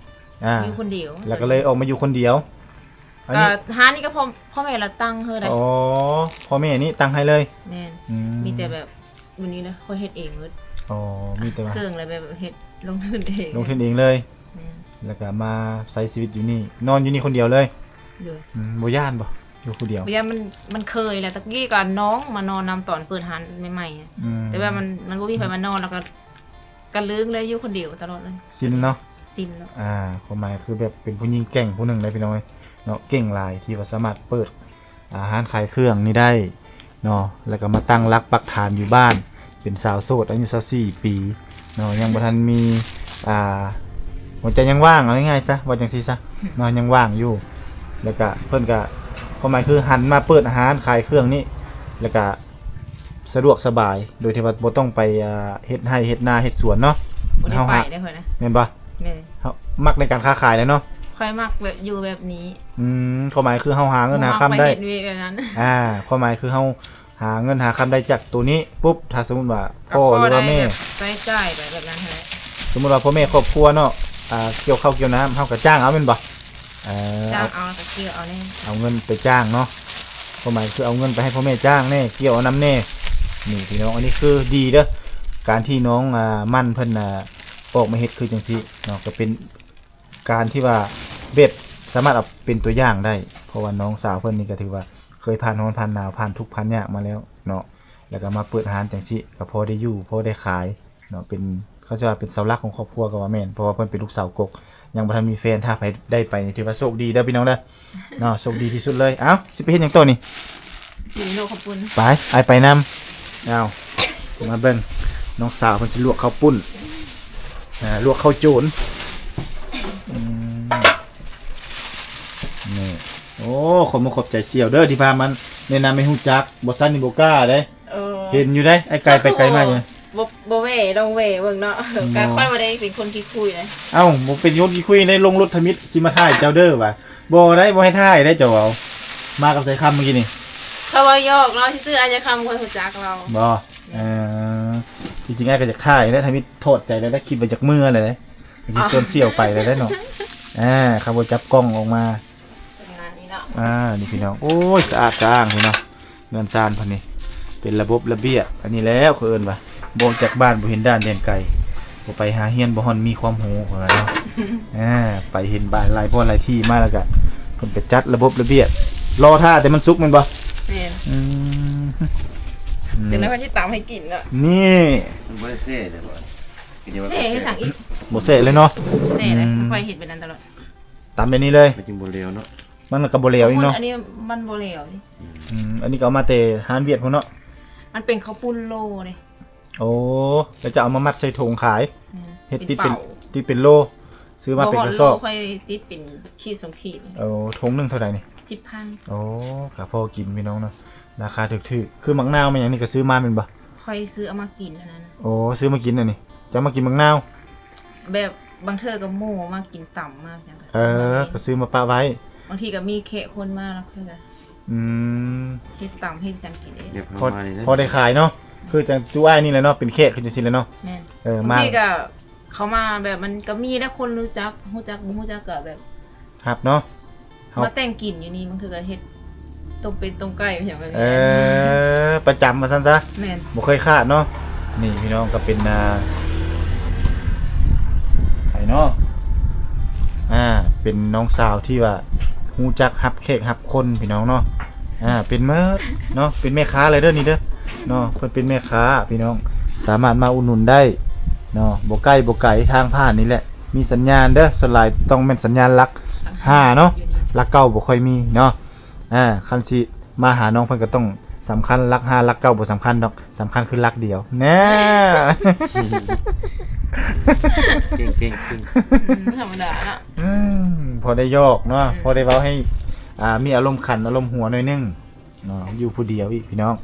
ອ່າ ຢູ່ຄົນດຽວ ແລ້ວກໍເລີຍອອກມາຢູ່ຄົນດຽວ. ອັນນີ້ ກໍຮ້ານນີ້ກໍພໍ່ ພໍ່ແມ່ລາວຕັ້ງໃຫ້ໄດ໋. ອໍ ພໍ່ແມ່ນີ້ຕັ້ງໃຫ້ເລີຍ. ແມ່ນ. ອືມ ມີແຕ່ແບບ ມື້ນີ້ນະ ຂ້ອຍເຮັດເອງເບິດ. ອໍ ມີແຕ່ວ່າ ເຄື່ອງແລ້ວແບບເຮັດ ລົງທຶນເອງ. ລົງທຶນເອງເລີຍ. ແມ່ນ. ແລ້ວກໍມາໃຊ້ຊີວິດຢູ່ນີ້ ນອນຢູ່ນີ້ຄົນດຽວເລີຍ. ໂດຍ. ອືມ ບໍ່ຢ້ານບໍ່ ຢູ່ຜູ້ດຽວ? ບໍ່ຢ້ານ. ມັນ ມັນເຄີຍແລ້ວ ຕະກີ້ກໍນ້ອງມານອນນຳຕອນເປີດຮ້ານໃໝ່ໆ. ອືມ ແຕ່ວ່າມັນ ມັນບໍ່ມີໃຜມານອນ ແລ້ວກໍ ກໍລຶ້ງເລີຍ ຢູ່ຄົນດຽວຕະຫຼອດເລີຍ. ຊິນເນາະ. ຊິນເນາະ. ອ່າ ຄວາມໝາຍຄືແບບເປັນຜູ້ຍິງແກ່ງຜູ້ໜຶ່ງເດ້ພີ່ນ້ອງເອີຍເນາະ ເກັ່ງຫຼາຍທີ່ວ່າສາມາດເປີດ ອ່າ ຮ້ານຂາຍເຄື່ອງນີ້ໄດ້ເນາະ ແລ້ວກໍມາຕັ້ງຫຼັກປັກຖານຢູ່ບ້ານ ເປັນສາວໂສດອາຍຸຊາວສີ່ປີເນາະ ຍັງບໍ່ທັນມີ ອ່າ ຫົວໃຈຍັງວ່າງ ເອົາງ່າຍໆຊະ ເວົ້າຈັ່ງຊີ້ຊະເນາະ ຍັງວ່າງຢູ່ ແລ້ວກະເພິ່ນກະ ຄວາມໝາຍຄືຫັນມາເປີດຮ້ານຂາຍເຄື່ອງນີ້ ແລ້ວກະ ສະດວກສະບາຍ ໂດຍທີ່ວ່າບໍ່ຕ້ອງໄປ ອ່າ ເຮັດໄຮ່ເຮັດນາເຮັດສວນເນາະ. ບໍ່ໄດ້ໄປເດ້ຂ້ອຍນະ. ແມ່ນບໍ່? ແມ່ນ. ເຮົາມັກໃນການຄ້າຂາຍແຫຼະເນາະ. ຂ້ອຍມັກແບບຢູ່ແບບນີ້. ອືມ ຄວາມໝາຍຄືເຮົາຫາເງິນຫາຄຳໄດ້. ບໍ່ມັກໄປເຮັດວຽກແບບນັ້ນ. ອ່າ ຄວາມໝາຍຄືເຮົາຫາເງິນຫາຄຳໄດ້ຈາກໂຕນີ້ປຸບ ຖ້າສົມມຸດວ່າພໍ່ ຫຼືວ່າແມ່ ກໍພໍໄດ້ແບບໃຊ້ຈ່າຍໄປແບບນັ້ນຫັ້ນແຫຼະ. ສົມມຸດວ່າພໍ່ແມ່ຄອບຄົວເນາະ ອ່າ ກ່ຽວເຂົ້າກ່ຽວນ້ຳ ເຮົາກໍຈ້າງເອົາແມ່ນບໍ່? ເອີ ຈ້າງເອົາ ເອົາ ກໍກ່ຽວເອົາແດ່ ເອົາເງິນໄປຈ້າງເນາະ ຄວາມໝາຍຄືເອົາເງິນໄປໃຫ້ພໍ່ແມ່ຈ້າງແດ່ ກ່ຽວເອົານຳແດ່. ນີ້ພີ່ນ້ອງ ອັນນີ້ຄືດີເດີ້ ການທີ່ນ້ອງ ອ່າ ໝັ້ນເພິ່ນ ອ່າ ອອກມາເຮັດຄືຈັ່ງຊີ້ເນາະ ກໍເປັນ ການທີ່ວ່າແບບສາມາດເອົາເປັນຕົວຢ່າງໄດ້ ເພາະວ່ານ້ອງສາວເພິ່ນນີ້ກໍຖືວ່າເຄີຍຜ່ານຮ້ອນຜ່ານໜາວ ຜ່ານທຸກຜ່ານຍາກມາແລ້ວເນາະ ແລ້ວກໍມາເປີດຮ້ານຈັ່ງຊີ້ ກໍພໍໄດ້ຢູ່ພໍໄດ້ຂາຍເນາະ ເປັນ ເຂົາເອີ້ນວ່າເປັນເສົາຫຼັກຂອງຄອບຄົວກໍວ່າແມ່ນ ເພາະວ່າເພິ່ນເປັນລູກສາວກົກ ຍັງບໍ່ທັນມີແຟນ ຖ້າໃຜໄດ້ໄປນີ້ຖືວ່າໂຊກດີເດີ້ພີ່ນ້ອງເດີ້. ເນາະ ໂຊກດີທີ່ສຸດເລີຍ. ເອົ້າ ຊິໄປເຮັດຫຍັງຕໍ່ນີ້? ຊິລວກເຂົ້າປຸ້ນ ໄປ ອ້າຍໄປນຳ. ເອົ້າ ມາເບິ່ງ ນ້ອງສາວເພິ່ນຊິລວກເຂົ້າປຸ້ນ ອ່າ ລວກເຂົ້າໂຈນ. ອືມ ນີ້ ໂອ້ ຂອບມຸກຂອບໃຈສ່ຽວເດີ້ ທີ່ພາມາແນະນຳໃຫ້ຮູ້ຈັກ ບໍ່ຊັ້ນນີ້ບໍ່ກ້າເດ້. ເອີ ເຫັນຢູ່ເດ້ ອ້າຍໄກໄປໄກມາຢູ່ ບໍ່ ບໍ່ແວ່ ລອງແວ່ເບິ່ງເນາະ. ກໍຂ້ອຍບໍ່ໄດ້ເປັນຄົນຂີ້ຄຸຍນະ. ເອົ້າ ບໍ່ເປັນຄົນຂີ້ຄຸຍໃນ ລົງລົດທຳອິດຊິມາຖ່າຍເຈົ້າເດີ້ວ່າ. ບໍ່ໄດ້ ບໍ່ໃຫ້ຖ່າຍໄດ້ ເຈົ້າເວົ້າ ມາກັບສາຍຄຳມື້ກີ້ນີ້. ຂ້ອຍເວົ້າຫຍອກລາວຊື່ໆ ອ້າຍສາຍຄຳຂ້ອຍຮູ້ຈັກລາວ. ບໍ່ ເອີ ທີ່ຈິງອ້າຍກໍຢາກຖ່າຍແຫຼະ ທຳອິດຖອດໃຈແລ້ວ ຄິດວ່າຢາກເມືອແລ້ວເດ້ ຄິດຊວນສ່ຽວໄປແລ້ວເດ້ເນາະ. ອ່າ ຄັນບໍ່ຈັບກ້ອງອອກມາ ເປັນງານນີ້ເນາະ. ອ່າ ນີ້ພີ່ນ້ອງ ໂອ້ຍ ສະອາດສະອ້າງພີ່ນ້ອງ ເຮືອນຊານເພິ່ນນີ້ ເປັນລະບົບລະບຽບ. ອັນນີ້ແຫຼະເຂົາເອີ້ນວ່າ ບໍ່ອອກຈາກບ້ານ ບໍ່ເຫັນດ່ານແດນໄກ ບໍ່ໄປຫາຮຽນ ບໍ່ຮອດມີຄວາມຮູ້ ເຂົາວ່າເນາະ. ອ່າ ໄປເຫັນບ້ານຫຼາຍບ່ອນຫຼາຍທີ່ມາແລ້ວກະ ເພິ່ນກະຈັດລະບົບລະບຽບ ລໍຖ້າແຕ່ມັນສຸກແມ່ນບໍ່? ແມ່ນ. ອືມ ອືມ ຈັ່ງໃດເພິ່ນຊິຕຳໃຫ້ກິນເນາະ. ນີ້ ມັນບໍ່ໄດ້ແຊ່ເດ້ບໍ່? ແຊ່ເຮັດຫຍັງອີກ? ບໍ່ແຊ່ເລີຍເນາະ. ແຊ່ແລ້ວ ອືມ ຂ້ອຍເຮັດແບບນັ້ນຕະຫຼອດ. ຕຳແບບນີ້ເລີຍ ມັນຈຶ່ງບໍ່ຫຼຽວເນາະ. ມັນກໍບໍ່ຫຼຽວອີກເນາະ. ອັນນີ້ມັນບໍ່ຫຼຽວ. ອືມ ອັນນີ້ກໍເອົາມາແຕ່ຮ້ານຫວຽດພຸ້ນເນາະ. ມັນເປັນເຂົ້າປຸ້ນໂລເດ້. ໂອ້ ແລ້ວຈະເອົາມາມັດໃສ່ຖົງຂາຍ. ແມ່ນ. ເຮັດຕິດເປັນ ເປັນເປົາ ຕິດເປັນໂລ ຊື້ມາເປັນກະສອບ. ບໍ່ຮອດໂລ ຂ້ອຍຕິດເປັນຂີດສອງຂີດ. ໂອ້ ຖົງໜຶ່ງເທົ່າໃດນີ້? ສິບພັນ. ໂອ້ ກໍພໍກິນພີ່ນ້ອງເນາະ ລາຄາຖືກໆ. ຄືໝາກນາວແມ່ນຫຍັງນີ້ກໍຊື້ມາແມ່ນບໍ່? ຂ້ອຍຊື້ເອົາມາກິນອັນນັ້ນ. ໂອ້ ຊື້ມາກິນອັນນີ້ ຈະມາກິນໝາກນາວ. ແບບບາງເທື່ອກໍໝູ່ມາກິນຕຳມາຫຍັງກໍ ເອີ ຊື້ມາເອງ ກໍຊື້ມາປະໄວ້. ບາງທີກໍມີແຂກຄົນມາແລ້ວກໍຈະ ອືມ ເຮັດຕຳເຮັດຫຍັງກິນເອງ. ແບບເຮົາ ພໍ ມານີ້ນະ ພໍໄດ້ຂາຍເນາະ. ຄືຈັ່ງຈຸອ້າຍນີ້ແຫຼະເນາະ ເປັນແຂກຄືຈັ່ງຊີ້ແຫຼະເນາະ. ແມ່ນ. ເອີ ບາງທີກໍເຂົາມາແບບມັນກໍມີແຫຼະ ຄົນຮູ້ຈັກ ຮູ້ຈັກບໍ່ຮູ້ຈັກກໍແບບ ຮັບເນາະ. ເຮົາມາແຕ່ງກິນຢູ່ນີ້ ບາງເທື່ອກໍເຮັດຕົ້ມເປັດຕົ້ມໄກ່ຫຍັງແບບນີ້. ເອີ ປະຈຳວ່າຊັ້ນຊະ. ແມ່ນ. ບໍ່ເຄີຍຂາດເນາະ. ນີ້ພີ່ນ້ອງກໍເປັນ ອ່າ ໃຜເນາະ ອ່າ ເປັນນ້ອງສາວທີ່ວ່າຮູ້ຈັກຮັບແຂກຮັບຄົນພີ່ນ້ອງເນາະ. ອ່າ ເປັນເມີດເນາະ ເປັນແມ່ຄ້າເລີຍເດີ້ນີ້ເດີ້ເນາະ. ເພິ່ນເປັນແມ່ຄ້າພີ່ນ້ອງ ສາມາດມາອຸດໜູນໄດ້ເນາະ. ບໍ່ໃກ້ບໍ່ໄກ ທາງຜ່ານນີ້ແຫຼະ ມີສັນຍານເດີ້ ສ່ວນຫຼາຍຕ້ອງແມ່ນສັນຍານຫຼັກຫ້າເນາະ ຫຼັກເກົ້າບໍ່ຄ່ອຍມີເນາະ. ອ່າ ຄັນຊິມາຫານ້ອງເພິ່ນກໍຕ້ອງສຳຄັນ ຫຼັກຫ້າຫຼັກເກົ້າບໍ່ສຳຄັນດອກ ສຳຄັນຄືຫຼັກດຽວ. ແນ່ ເກັ່ງໆໆ ອືມ ທຳມະດາເນາະ. ອືມ ພໍໄດ້ຫຍອກເນາະ ອືມ ພໍໄດ້ເວົ້າໃຫ້ ອ່າ ມີອາລົມຂັນອາລົມຫົວໜ້ອຍໜຶ່ງ. ເນາະ ຢູ່ຜູ້ດຽວອີກພີ່ນ້ອງ.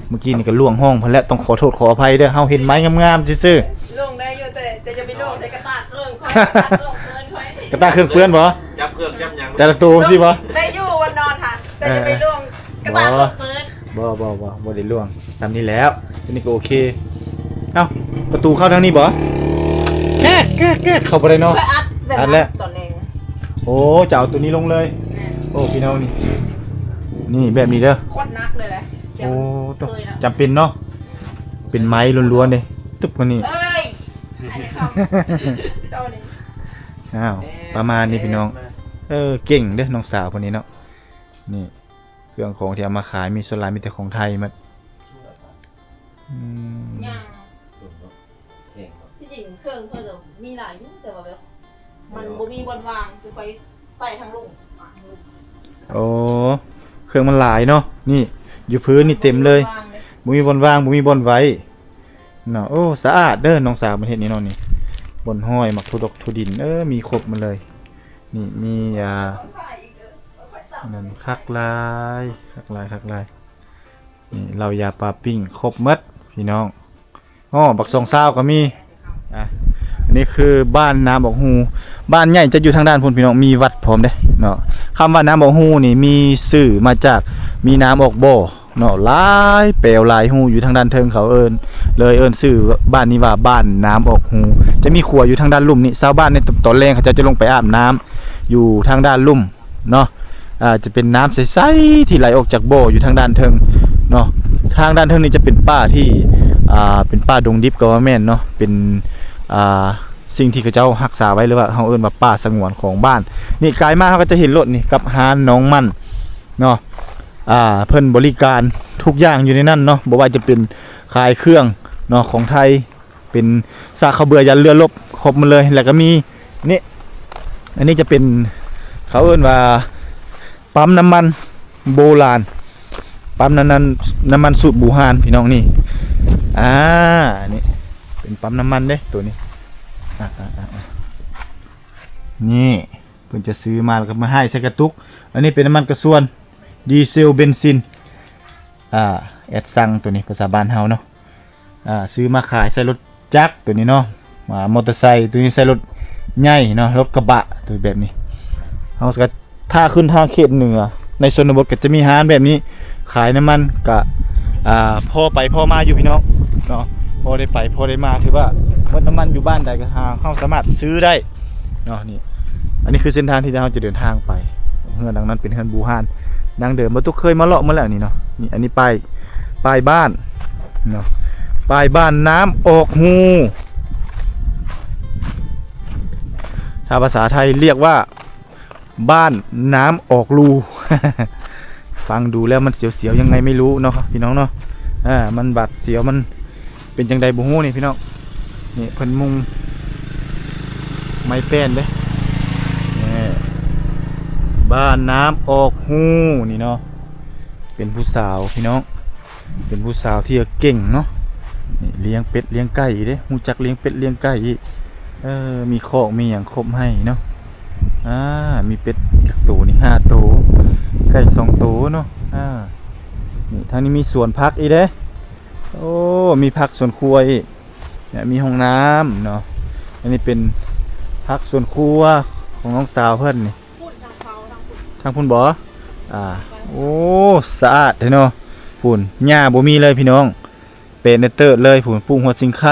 ເມື່ອກີ້ນີ້ກໍລ່ວງຫ້ອງເພິ່ນແລ້ວ ຕ້ອງຂໍໂທດຂໍອະໄພເດີ້ ເຮົາເຫັນໄມ້ງາມໆຊື່ໆ. ລ່ວງໄດ້ຢູ່ ແຕ່ ແຕ່ຢ່າໄປລ່ວງໃສ່ກະຕາເຄື່ອງຂ້ອຍ ກະຕາເຄື່ອງເປື້ອນ. ກະຕາເຄື່ອງເປື້ອນບໍ່? ຈັບເຄື່ອງຈັບຫຍັງ ແຕ່ລະໂຕຊີ້ບໍ່? ໄດ້ຢູ່ ວັນນອນຫັ້ນ ແຕ່ຢ່າໄປລ່ວງ ເອີ ກະຕາເຄື່ອງເປື້ອນ. ບໍ່ ບໍ່ ບໍ່ ບໍ່ໄດ້ລ່ວງ ສ່ຳນີ້ແລ້ວ ຕົວນີ້ກໍໂອເຄ. ເອົ້າ ປະຕູເຂົ້າທາງນີ້ບໍ່? ແກກ ແກກ ແກກ ເຂົ້າບໍ່ໄດ້ເນາະ. ຂ້ອຍອັດແບບ ອັດແລ້ວ ຕອນແລງ. ໂອ້ ຈະເອົາຕົວນີ້ລົງເລີຍ. ແມ່ນ. ໂອ້ ພີ່ນ້ອງນີ້ ນີ້ແບບນີ້ເດີ້ ໂຄດໜັກເລີຍແຫຼະ. ໂອ້ ໂຕ ເຄີຍແລ້ວ ຈຳເປັນເນາະ ເປັນໄມ້ລ້ວນໆເດ້ ຕຶບມານີ້. ເອີຍ ອັນນີ້ເຂົາ ເຈົ້ານີ້ ອ້າວ ປະມານນີ້ພີ່ນ້ອງ. ເອີ ເກັ່ງເດີ້ນ້ອງສາວຄົນນີ້ເນາະ. ນີ້ ເຄື່ອງຂອງທີ່ເອົາມາຂາຍ ມີ ສ່ວນຫຼາຍມີແຕ່ຂອງໄທໝົດ. ອືມ ທີ່ຈິງເຄື່ອງເພິ່ນກໍມີຫຼາຍຢູ່ ແຕ່ວ່າແບບມັນບໍ່ມີບ່ອນວາງ ຊິຄ່ອຍໃສ່ທາງລຸ່ມ. ໂອ້ ເຄື່ອງມັນຫຼາຍເນາະ. ນີ້ ຢູ່ພື້ນນີ້ເຕັມເລີຍ ບໍ່ມີບ່ອນວາງ ບໍ່ມີບ່ອນໄວ້ເນາະ. ໂອ້ ສະອາດເດີ້ນ້ອງສາວ ມັນເຮັດນີ້ເນາະ. ນີ້ ບ່ອນຫ້ອຍ ໝາກຖົ່ວດົກຖົ່ວດິນ ເອີ ມີຄົບໝົດເລີຍ. ນີ້ ມີ ອ່າ ນັ້ນ ຄັກຫຼາຍ ຄັກຫຼາຍ ຄັກຫຼາຍ. ນີ້ ເຫຼົ້າຢາປາປີ້ງ ຄົບໝົດພີ່ນ້ອງ. ອໍ ບັກສອງຊາວກໍມີ. ອ່ະ ອັນນີ້ຄືບ້ານນ້ຳອອກຮູ ບ້ານໃຫຍ່ຈະຢູ່ທາງດ້ານພຸ້ນພີ່ນ້ອງ ມີວັດພ້ອມເດ້ເນາະ. ຄຳວ່ານ້ຳອອກຮູນີ້ມີຊື່ມາຈາກມີນ້ຳອອກບໍ່ເນາະ ຫຼາຍແປວຫຼາຍຮູຢູ່ທາງດ້ານເທິງ ເຂົາເອີ້ນ ເລີຍເອີ້ນຊື່ບ້ານນີ້ວ່າບ້ານນ້ຳອອກຮູ. ຈະມີຂົວຢູ່ທາງດ້ານລຸ່ມນີ້ ຊາວບ້ານໃນຕອນແລງເຂົາເຈົ້າຈະລົງໄປອາບນ້ຳ ຢູ່ທາງດ້ານລຸ່ມເນາະ ອ່າ ຈະເປັນນ້ຳໃສໆ ທີ່ໄຫຼອອກຈາກບໍ່ຢູ່ທາງດ້ານເທິງເນາະ. ທາງດ້ານເທິງນີ້ຈະເປັນປ່າທີ່ ອ່າ ເປັນປ່າດົງດິບກໍວ່າແມ່ນເນາະ ເປັນ ອ່າ ສິ່ງທີ່ເຂົາເຈົ້າຮັກສາໄວ້ ຫຼືວ່າເຮົາເອີ້ນວ່າປ່າສະຫງວນຂອງບ້ານ. ນີ້ກາຍມາເຮົາກໍຈະເຫັນລົດນີ້ກັບຮ້ານນ້ອງໝັ້ນເນາະ ອ່າ ເພິ່ນບໍລິການທຸກຢ່າງຢູ່ໃນນັ້ນເນາະ ບໍ່ວ່າຈະເປັນຂາຍເຄື່ອງເນາະ ຂອງໄທ ເປັນສາກເຂົ້າເບືອ ຢັນເຮືອລົບ ຄົບໝົດເລີຍ. ແລ້ວກໍມີນີ້ ອັນນີ້ຈະເປັນ ເຂົາເອີ້ນວ່າປ້ຳນ້ຳມັນໂບລານ ປ້ຳນ້ຳມັນ ນ້ຳມັນສູດບູຮານ ພີ່ນ້ອງ. ນີ້ ອ່າ ນີ້ເປັນປ້ຳນ້ຳມັນເດ້ ໂຕນີ້ ອ່າໆໆ ນີ້ ເພິ່ນຈະຊື້ມາແລ້ວກໍມາໃຫ້ໃສ່ກະຕຸກ. ອັນນີ້ເປັນນ້ຳມັນກະຊວນ ດີເຊວ ເບັນຊິນ ອ່າ ແອດຊັງ ໂຕນີ້ພາສາບ້ານເຮົາເນາະ. ອ່າ ຊື້ມາຂາຍໃສ່ລົດຈັກໂຕນີ້ເນາະ ອ່າ ມໍເຕີໄຊ ໂຕນີ້ໃສ່ລົດໃຫຍ່ເນາະ ລົດກະບະໂຕແບບນີ້. ເຮົາກໍຖ້າຂຶ້ນທາງເຂດເໜືອ ໃນຊົນນະບົດກໍຈະມີຮ້ານແບບນີ້ຂາຍນ້ຳມັນ ກະ ອ່າ ພໍໄປພໍມາຢູ່ ພີ່ນ້ອງເນາະ ພໍໄດ້ໄປພໍໄດ້ມາ ຖືວ່າໝົດນ້ຳມັນຢູ່ບ້ານໃດກໍຫາ ເຮົາສາມາດຊື້ໄດ້ເນາະ. ນີ້ ອັນນີ້ຄືເສັ້ນທາງທີ່ເຮົາຈະເດີນທາງໄປ. ເຮືອນຫຼັງນັ້ນເປັນເຮືອນບູຮານ ດັ່ງເດີມ ບໍ່ຕຸກເຄີຍມາເລາະມາແລ້ວນີ້ເນາະ. ນີ້ ອັນນີ້ປ້າຍ ປ້າຍບ້ານເນາະ ປ້າຍບ້ານນ້ຳອອກຮູ ຖ້າພາສາໄທລຽກວ່າບ້ານນ້ຳອອກຮູ. ຟັງດູແລ້ວມັນສຽວໆ ຍັງໄງໄມ່ຮູ້ເນາະ ພີ່ນ້ອງເນາະ ອ່າ ມັນຫວາດສຽວ ມັນ ເປັນຈັ່ງໃດບໍ່ຮູ້ນີ້ພີ່ນ້ອງ. ນີ້ເພິ່ນມຸງໄມ້ແປ້ນເດ້ ນີ້ ບ້ານນ້ຳອອກຮູນີ້ເນາະ. ເປັນຜູ້ສາວພີ່ນ້ອງ ເປັນຜູ້ສາວທີ່ເກັ່ງເນາະ. ນີ້ລ້ຽງເປັດລ້ຽງໄກ່ອີກເດ້ ຮູ້ຈັກລ້ຽງເປັດລ້ຽງໄກ່ອີກ. ເອີ ມີຄອກມີຫຍັງຄົບໃຫ້ເນາະ. ອ່າ ມີເປັດຈັກໂຕນີ້ ຫ້າໂຕ ໄກ່ສອງໂຕເນາະ. ອ່າ ນີ້ທາງນີ້ມີສວນຜັກອີກເດ້. ໂອ້ ມີຜັກສວນຄົວອີກ ແລະ ມີຫ້ອງນ້ຳເນາະ. ອັນນີ້ເປັນຜັກສວນຄົວຂອງນ້ອງສາວເພິ່ນນີ້. ທາງພຸ້ນບໍ? ອ່າ ໂອ້ ສະອາດແທ້ເນາະ. ພຸ້ນ ຫຍ້າບໍ່ມີເລີຍພີ່ນ້ອງ ເປະເນີດເຕີດເລີຍ. ພຸ້ນ ປູກຫົວສິງໄຄ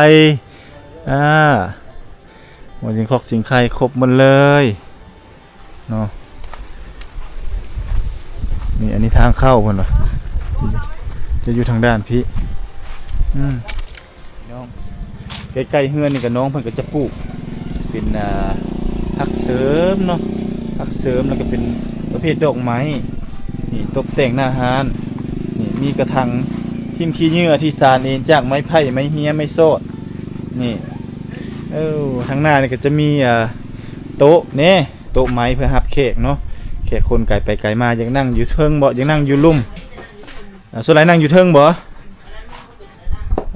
ອ່າ ຫົວສິງຄອກສິງໄຄຄົບໝົດເລີຍ. ເນາະ ນີ້ ອັນນີ້ທາງເຂົ້າເພິ່ນວ່າ ຈະຢູ່ທາງດ້ານພີ້. ອືມ ນ້ອງ ໃກ້ໆເຮືອນນີ້ກໍນ້ອງເພິ່ນກໍຈະປູກເປັນ ອ່າ ຜັກເສີມເນາະ ຜັກເສີມ ແລ້ວກໍເປັນປະເພດດອກໄມ້. ນີ້ ຕົບແຕ່ງໜ້າຮ້ານ. ນີ້ ມີກະຖັງຖິ້ມຂີ້ເຫຍື້ອທີ່ສານເອງຈາກໄມ້ໄຜ່ ໄມ້ເຮຍ ໄມ້ຊອດ. ນີ້ ເອີ ທາງໜ້ານີ້ກໍຈະມີ ອ່າ ໂຕະແນ່ ໂຕະໄມ້ເພື່ອຮັບແຂກເນາະ ແຂກຄົນໄກໄປໄກມາ ຢາກນັ່ງຢູ່ເທິງບໍ ຢາກນັ່ງຢູ່ລຸ່ມ? ອ່າ ສ່ວນຫຼາຍນັ່ງຢູ່ເທິງບໍ?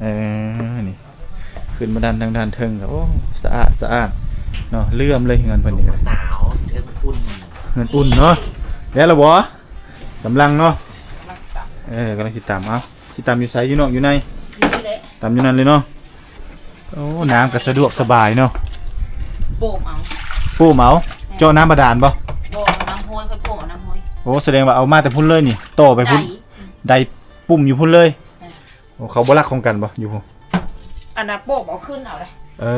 ເອີ ນີ້ ຂຶ້ນມາດ້ານ ທາງດ້ານເທິງກໍ ໂອ້ ສະອາດສະອ້ານເນາະ ເຫຼື້ອມເລີຍເຮືອນເພິ່ນນີ້ກໍໄດ້. ໜາວ ເຮືອນມັນອຸ່ນ ເຮືອນອຸ່ນເນາະ. ແລ້ວລະບໍ? ກຳລັງເນາະ ເອີ ກຳລັງຊິຕຳ. ເອົາ ຊິຕຳຢູ່ໃສ? ຢູ່ນອກຢູ່ໃນ? ຢູ່ນີ້ແຫຼະ ຕຳຢູ່ນັ້ນເລີຍເນາະ. ໂອ້ ນ້ຳກໍສະດວກສະບາຍເນາະ ໂປ້ມເອົາ ໂປ້ມເອົາ. ເຈາະນ້ຳບາດານບໍ? ບໍ່ ເອົານ້ຳຫ້ວຍ ຂ້ອຍໂປ້ມເອົານ້ຳຫ້ວຍ. ໂອ້ ສະແດງວ່າເອົາມາແຕ່ພຸ້ນເລີຍນີ້ ຕໍ່ໄປພຸ້ນ ໄດ້ ໄດ້ປຸ້ມຢູ່ພຸ້ນເລີຍ. ເອີ ໂອ້ ເຂົາບໍ່ລັກຂອງກັນບໍ່ຢູ່ພຸ້ນ? ອັນນັ້ນໂປ້ມເອົາຂຶ້ນເອົາເດ້. ເອີ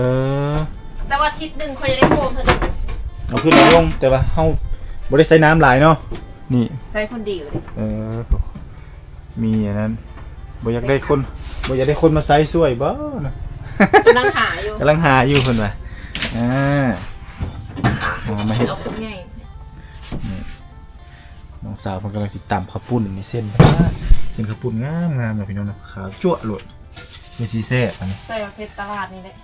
ແຕ່ວ່າທິດໜຶ່ງຂ້ອຍຈະໄດ້ໂປ້ມເທື່ອໜຶ່ງ ເອົາຂຶ້ນເອົາລົງ ແຕ່ວ່າເຮົາບໍ່ໄດ້ໃຊ້ນ້ຳຫຼາຍເນາະ. ນີ້ ໃຊ້ຄົນດຽວເດ້. ເອີ ມີອັນນັ້ນ ບໍ່ຢາກໄດ້ຄົນ ບໍ່ຢາກໄດ້ຄົນມາໃຊ້ຊ່ວຍບໍ່ນະ? ກຳລັງຫາຢູ່ ກຳລັງຫາຢູ່ເພິ່ນວ່າ. ອ່າ ຫາມາເຮັດ ເອົາຄົນໃຫຍ່. ນີ້ ນ້ອງສາວເພິ່ນກຳລັງຊິຕຳເຂົ້າປຸ້ນນີ້ ເສັ້ນ ເສັ້ນເຂົ້າປຸ້ນງາມໆເນາະ ພີ່ນ້ອງເນາະ ຂາວຈັ້ວະໂລດ. ຄືຊິແຊບອັນນີ້ ໃສ່ໝາກເຜັດຕະຫຼາດນີ້ແຫຼະ.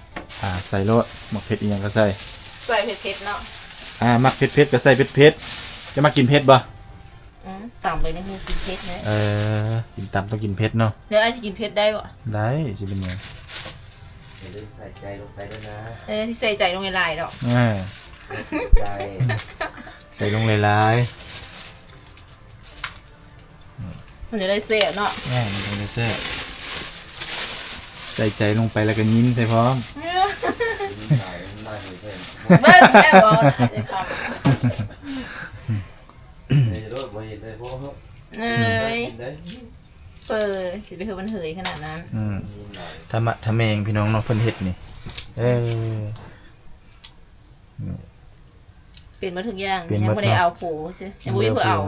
ອ່າ ໃສ່ໂລດ ໝາກເຜັດອີ່ຫຍັງກໍໃສ່ ໃສ່ເຜັດໆເນາະ. ອ່າ ມັກເຜັດໆກໍໃສ່ເຜັດໆ. ຈະມັກກິນເຜັດບໍ່? ອືມ ຕຳໄປໃນຫູກິນເຜັດແຫຼະ. ເອີ ກິນຕຳຕ້ອງກິນເຜັດເນາະ. ແລ້ວອ້າຍຊິກິນເຜັດໄດ້ບໍ່? ໄດ້ ຊິເປັນຫຍັງ. ຢ່າລືມໃສ່ໃຈລົງໄປດ້ວຍນະ. ເອີ ຊິໃສ່ໃຈລົງຫຼາຍໆດອກ. ເອີ ໃສ່ ໃສ່ລົງຫຼາຍໆ ມັນຈະໄດ້ແຊບເນາະ. ແມ່ນ ມັນຈະໄດ້ແຊບ ໃສ່ໃຈລົງໄປແລ້ວກໍຍິນໃສ່ພ້ອມ. ເບິ່ງແຊບບໍ່ ເອີ ເປີ ຊິໄປເຮີມັນເຫີຍຂະໜາດນັ້ນ. ອືມ ທະມະທະແມງ ພີ່ນ້ອງເນາະ ເພິ່ນເຮັດນີ້. ເອີ. ເປັນໝົດທຸກຢ່າງ ເປັນໝົດເນາະ ຍັງບໍ່ໄດ້ເອົາຜູ້ຊື່ ຍັງບໍ່ມີຜູ້ເອົາ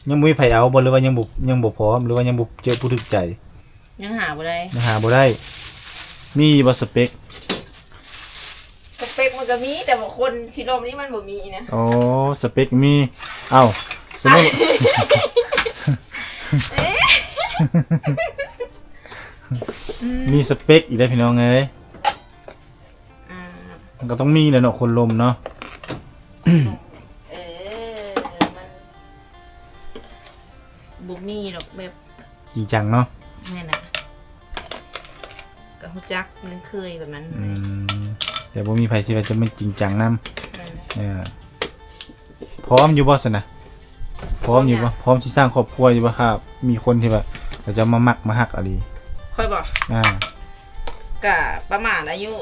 ຍັງບໍ່ມີໃຜເອົາບໍ່ ຫຼືວ່າຍັງບໍ່ ຍັງບໍ່ພ້ອມ ຫຼືວ່າຍັງບໍ່ເຈີຜູ້ຖືກໃຈ? ຍັງຫາບໍ່ໄດ້ ຍັງຫາບໍ່ໄດ້. ມີບໍ່ສະເປັກ? ສະເປັກມັນກໍມີ ແຕ່ວ່າຄົນຊິລົມນີ້ມັນບໍ່ມີນະ. ອໍ ສະເປັກມີ. ເອົ້າ ສົມມຸດ ອືມ ມີສະເປັກອີກແລ້ວພີ່ນ້ອງເອີຍ. ອ່າ ມັນກໍຕ້ອງມີແຫຼະເນາະ ຄົນລົມເນາະ. ເອີ ມັນບໍ່ມີດອກແບບຈິງຈັງເນາະ. ແມ່ນລະ ກໍຮູ້ຈັກເລື່ອງເຄີຍແບບນັ້ນ. ອືມ ແຕ່ບໍ່ມີໃຜຊິວ່າຈະແມ່ນຈິງຈັງນຳ. ແມ່ນລະ ເອີ ພ້ອມຢູ່ບໍ່ຊັ້ນນະ? ພ້ອມຢູ່ບໍ່? ພ້ອມຫຍັງ? ພ້ອມຊິສ້າງຄອບຄົວຢູ່ບໍ່? ຖ້າມີຄົນທີ່ວ່າເຂົາເຈົ້າມາມັກມາຮັກອີ່ຫຼີ. ຂ້ອຍບໍ່? ອ່າ ກະປະມານອາຍຸ